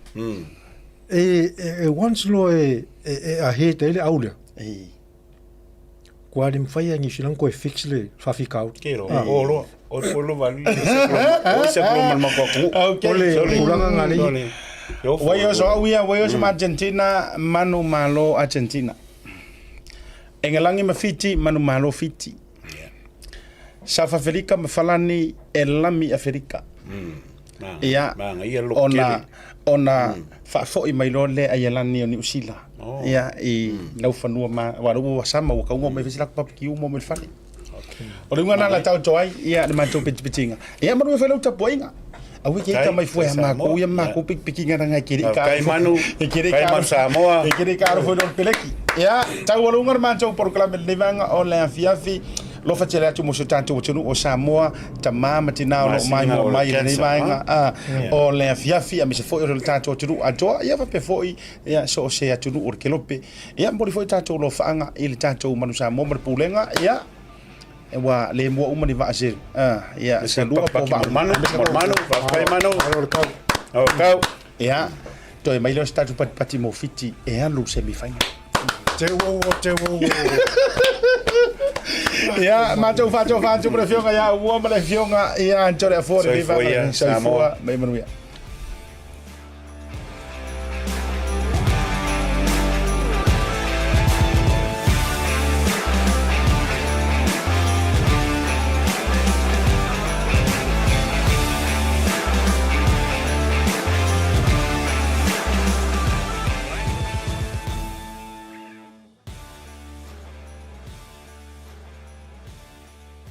E, e, e once loa e, e, e ahead ai le au lea. Ei. Kua le mawhai a New Zealand koe fix le whawhikau. Ke ro, o loa. O o lo valu. O se pro mal mako ku. Okay. O le tulaga nga le. Wai o so au ia, wai o so ma Argentina, manu malo Argentina. Engelangi ma Fiti, manu malo Fiti. South Africa ma Falani e lami Aferika. Ia, ona, ona faafoi mai loa lea Aialani o Niu Sila. Ia, i laufanua ma, aua o lea ua sama ua tauga mai foi si latou barbecue mo mai le fale. O le uiga lena o le a taoto ai ia le matou pitipitiga. Ia manuia foi lau tapuaiga. Aua e te ita mai fua ia makou ia ma makou pikipiki langa e kere i ka e kere i ka Samoa e kere i ka foi lo peleki. Ia taualuga le matou polokalame lenei vaega o le afiafi lofa tele atu mo si o tatou atunuu o Samoa, tama ma tina o lo o maimoa mai i lenei vaega o le afiafi aemaise foi o le tatou atunuu atoa ia faapea foi ia so o se atunuu o le kelope. Ia momoli foi tatou alofaaga i le tatou Manu Samoa ma le Pulega ia Ua le mua uma ni vaa se ia se lua po vaa. Manu, manu, faafetai Manu. O le kau. Ia, toe mai lea o se tatou patipati mo Fiti e alu i le semi final. Te uau, te uau. Ia, matou faatofa atu ma le Afioga ia Aumua ma le Afioga ia Toleafoa Lenei Soifua ia, Soifua Samoa. ma ia manuia.